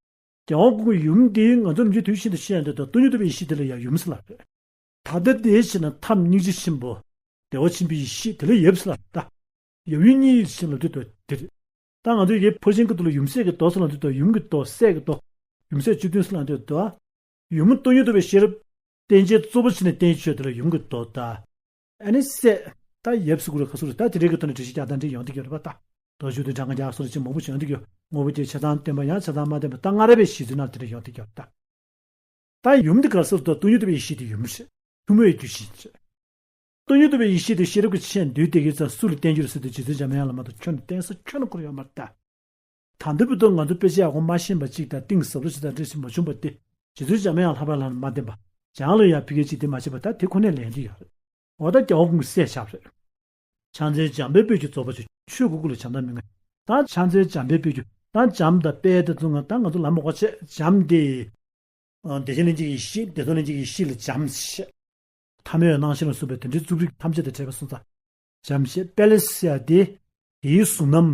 རྒྱལ་བ་ཀུན་གྱི་ཡུམ་འདི་ང་ཚོ་ནམ་རྒྱུན་དུས་བཞིན་དུ་བཤད་ཡོང་དུས་ད་སྟོང་ཉིད་རྟོགས་པའི་ཡེ་ཤེས་དེ་ལ་ཡང་ཡུམ་ཟེར་ལབ་རེད། ད་ལྟ་དེའི་ཕྱིར་ན་ཐབས་སྙིང་རྗེ་ཆེན་པོ། བདེ་བ་ཆེན་པོའི་ཡེ་ཤེས་དེ་ལ་ཡབ་ཟེར་ལབ་ད། ཡབ་ཡུམ་གཉིས་ཡེ་ཤེས་ལབ་དུས་ད་དེ་རེད། ད་ང་ཚོས་ཡེ་ཕར་ཕྱིན་གྱི་མདོ་ལ་ཡུམ་སྲས་ཀྱི་མདོ་ཟེར་ལབ་དུས་ད་ཡུམ་གྱི་མདོ་སྲས་ཀྱི་མདོ། ཡུམ་སྲས་བཅུ་བདུན་ཟེར་ལབ་དུས་ད། ཡུམ་སྟོང་ཉིད་རྟོགས་པའི་ཤེས་རབ། བསྟན་བྱའི་གཙོ་བོ་བྱས་ནས་བསྟན་བཅོས་དེ་ལ་ཡུམ་གྱི་མདོ་ད། ཨ་ནི་སྲས། ད་ཡབ་སུ་གུ་རུ་ཁ་སུ་རུ་ད་དེ་རིགས་ཀྱི་ཐོག་ནས་འགྲེལ་བཤད་རྒྱག་སྟངས་འདྲ་ཡོང་གི་ཡོད་རེད་པ་ད། མདོ་ཆོས་དུ་གྲངས་ཀ་རྒྱག་སོགས་ཅིག་མང་པོ་བྱུང་གི་ཡོད། ངོ་བོ་དེ་ཆ་ཚང་བསྟན་པ་ཡང་ཆ་ཚང་མ་བསྟན་པ་ད་སྔ་རབས་པའི་གཞི་རྩའི་ནང་དེ་འདྲ་ཡོང་གི་ཡོད་རེད་ད། ད་ཡུམ་དེ་ག་སོགས་དང་སྟོང་ཉིད་རྟོགས་པའི་ཡེ་ཤེས་དེ་ཡུམ་རེད། ཐུན་མོང་བའི་རྒྱུ་ཞིག་རེད། སྟོང་ཉིད་རྟོགས་པའི་ཡེ་ཤེས་དེ་ཤེས་རབ་ཀྱི་ཆས་འདུས་དེ་གའི་ཚང་སུ་ལ་བསྟན་རྒྱུ་རེད་ཟེར་དུས་རྗེ་བཙུན་འཇམ་དབྱངས་ལ་མ་གཏོགས་ཁྱོན་ནས་བསྟན་ས་ཁྱོན་ནས་འཁོར་ཡོད་མ་རེད་ད། ད་ལྟ་བར་དུ་ང་ཚོ་དཔེ་ཆ་ཡག་པོ་མ་ཤེས་པ་གཅིག་དང་གཏིང་ཟབ་པོ་ཞིག་དང་འདྲེས་ཤིང་མ་བྱུང་བ་སྟེ། རྗེ་བཙུན་འཇམ་དབྱངས་ལྷག་པའི་ལམ་ལ་མ་བརྟེན་པ། བྱང་ལ་ཡང་ཕ་གིར་ཅིག་དེ་མ་བྱས་པ་ད་དེ་ཁོ་ནས་ལན་དུ་ཡོད་རེད། འོ་ད་རྒྱལ་བ་ཀུན་གྱི་སྲས་ཆགས་རེད། ཕྱག་འཚལ་འཇམ་དཔལ་དཔལ་གྱི་རྫོགས་པ་ཆེ། ཆོས་སྐུ་ཀུན་ལ་བྱམས་དང་མི་མངའ། ད་ཕྱག་འཚལ་འཇམ་དཔལ་དཔལ་གྱི། ད་འཇམ་དང་དཔལ་དེ་ཚོ་ང་ད་ང་ཚོ་ལམ་མོ་ག་ཆེ་འཇམ་དེ། བདེ་ཆེན་ལྷན་སྐྱེས་ཀྱི་གཤིས། བདེ་སྟོང་ལྷན་སྐྱེས་ཀྱི་གཤིས་ལ་འཇམ་ཞེས། ཐ་མལ་པའི་སྣང་ཞེན་ལ་སོགས་པའི་དེ་འདྲའི་རྩུབ་རིགས་ཐམས་ཅད་དང་བྲལ་བ་སོང་ཙང་། འཇམ་ཞེས་དཔལ་ཟེར་ཡ་དེ། དེའི་གཟུགས་རྣམ།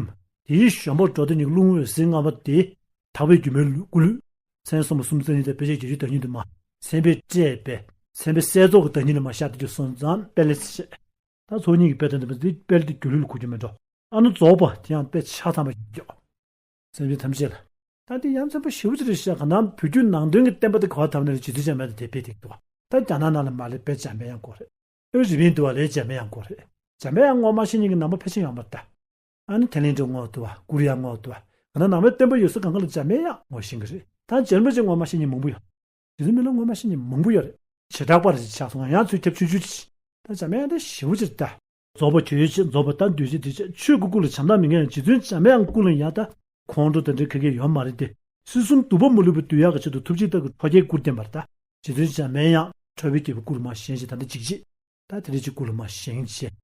དེའི་བཞོན་པོ་འགྲོ་དོན་གཉིས་ཀླུ་དངོས་སུ་ལྔ་པོ་དེ། དག་པའི་སྒྱུ་མའི་སྐུ་ལུས། མཚན་སུམ་བརྒྱ་སུམ་ཅུ་རྩ་གཉིས་དང་དཔེ་བྱད་བརྒྱད་ཅུ་དོན་གཉིས་དུ་མ། མཚན་དཔེས་སྤྲས་པའི་མཚན་དཔེ་གསལ་རྫོགས་ཀྱི་བདག་ཉིད་ལ་མ་ཤར་དུ་གྱུར་སོང་ཙང་དཔལ་ཞེས། ད་ཚོགས་གཉིས་ཀྱི་དཔལ་དང་ལྡན་པ་འདི་དཔལ་དེ་སྒྱུ་ལུས་ལ་གོ་རྒྱུ་མེད་འགྲོ། ཨ་ནི་རྫོགས་པ་དེ་ཡང་དཔེ་ཆ་ཚང་བ་ཡིན་རྒྱུ། སེམས་ཅན་ཐམས་ཅད་ལ། ད་འདི་ཡ་མཚན་པོ་ཞེ་པོ་ཅིག་རེད་ཤག་ག་ནམ་བོད་བརྒྱུད་ནང་བསྟན་གྱི་བསྟན་པ་དེ་ག་བ་བཏབ་ན་རེད། རྗེ་བཙུན་འཇམ་དཔལ་དེ་དེ་དཔེ་དེ་འདུག་ད་རྒྱ་ནག་ནང་ལ་མ་ལས་དཔེ་འཇམ་དཔལ་དབྱངས་དགོས་རེད། ཨེ་རི་བིན་འདུག་བ་ལས་འཇམ་དཔལ་དབྱངས་དགོས་རེད། འཇམ་དཔལ་དབྱངས་ངོ་མ་ཤེས་མཁན་གྱི་ནང་པ་ཕལ་ཆེར་ཡོད་མ་རེད་ད། ཨ་ནི་ཐེན་ལིན་ཀྲོའུ་ངོ་འདུག་བ། ཀུ་རི་ཡ་ངོ་འདུག་བ། ག་ན་ནང་པའི་བསྟན་པ་ཡོད་ས་གང་ག་ལ་འཇམ་དཔལ་དབྱངས་ངོ་ཤེས་ཀྱི་རེད། ད་རྗེ་རིན་པོ་ཆེ་ངོ་མ་ཤེས་མཁན་མང་པོ་ཡོད། རྗེ་བཙུན་མི་ལ་ངོ་མ་ཤེས་མཁན་མང་པོ་ཡོད་རེད། བྱེ་བྲག་པ་རེ་ཆགས་སོང་། ང་ཡང་ཚུར་ཁྱབ་ཆུང་ཆུང་ཅིག་ད་འཇམ་དཔལ་དབྱངས་དེ་ཞེ་པོ་ཅིག་རེད་ད། རྫོགས་པ་ཆོས་ཅན། རྫོགས་པ་དང་འདུས་བྱས་དེ་ཆོས་སྐུ་ཀུན་ལ་བྱམས་དང་མི་མངའ་ཡང་། རྗེ་བཙུན་འཇམ་དཔལ་དབྱངས་སྐུ་ལ་ཡང་ད། ཁོང་ཁྲོ་དང་འདྲ་ག་གེ་ཡོད་མ་རེད་དེ། སྲིད་གསུམ་སྡུག་པ་མ་ལུས་པ་འདུལ་ཡག་གི་ཆེད་དུ་ཐུགས་རྗེ་ལྟ་བུའི་ཁྲོ་རྒྱལ་སྐུར་བསྟན་པ་རེད་ད། རྗེ་བཙུན་འཇམ་དཔལ་དབྱངས་ཁྲོ་བོའི་རྒྱལ་པོའི་སྐུ་ལ་མར་བཞེངས་ཤིག་ད་ལྟ་འཇིགས་བྱེད། ད་དེ་འདྲ་ཅིག་སྐུ་ལ་མར་བཞེངས་བྱས།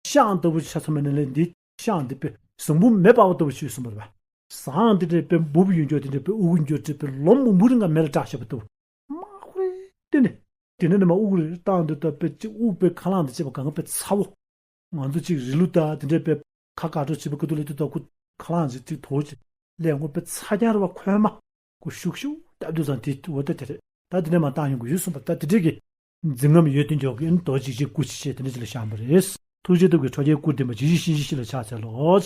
ཤངས་ལྟ་བུ་ཆ་ཚང་མ་ནས་ལས་འདི་ཤངས་འདི་དཔེ་བཟང་པོ་མེ་འབར་བ་ལྟ་བུ་ཞིག་གསུངས་པ་རེད་པ། ཟངས་འདི་འདྲའི་དཔེ་འབུབ་ཡོད་འགྱོ། དེ་འདྲའི་དཔེ་དབུགས་འགྱོ་འདྲ་དཔེ་ལོ་མང་པོ་རིང་ག་མེ་ལ་བསྲེགས་བཞག་པ་ལྟ་བུ། མ་ཁོ་རེ་བསྟན་ནས། དེ་ནས་ནི་མ་དབུགས་རེ་བཏང་དུས་ད་དཔེ་གཅིག་དབུགས་དཔེ་ཁ་རླངས་འདི་བྱེད་པ་གང་ག་དཔེ་ཚ་བོ། ང་ཚོ་གཅིག་རི་ལུ་ད་དེ་འདྲའི་དཔེ་ཁ་དགའ་སྤྲོ་བྱེད་པ་ཀུ་ཏུ་ལེ་ཏུ་ད་ཁུ་ཁ་རླངས་ཅིག་གཅིག་དོ་ཅིག་ལས་ངོ་དཔེ་ཚ་རྐྱང་རེད་པ། ཁོལ་མ་ཁུ་ཤུག་ཤུག་བཏབ་དུས་ཙང་དེ་འོ་ད་དེ་རེད། ད་དེ་འདྲ་མ་བཏང་ཡོང་གི་ཡོད་གསུངས་པ། ད་དེ་འདྲའི་གི་འཛིན་རྔམ་ཡོད་དུ་འཇོག་གི་ཨེ་ནི་རྡོ་རྗེ་ཅིག་སྐུ་ཅིག་བྱས་དེ་འདྲ་ཅིག་ལ་བཞེངས་པ་རེད། ཐུགས་རྗེ་ལྟ་བུའི་ཁྲོ་རྒྱལ་སྐུར་བསྟན་པ། ཇི་བཞིན་གཤེགས་བཞིན་གཤེགས་ལ་ཕྱག་འཚལ་ལོ།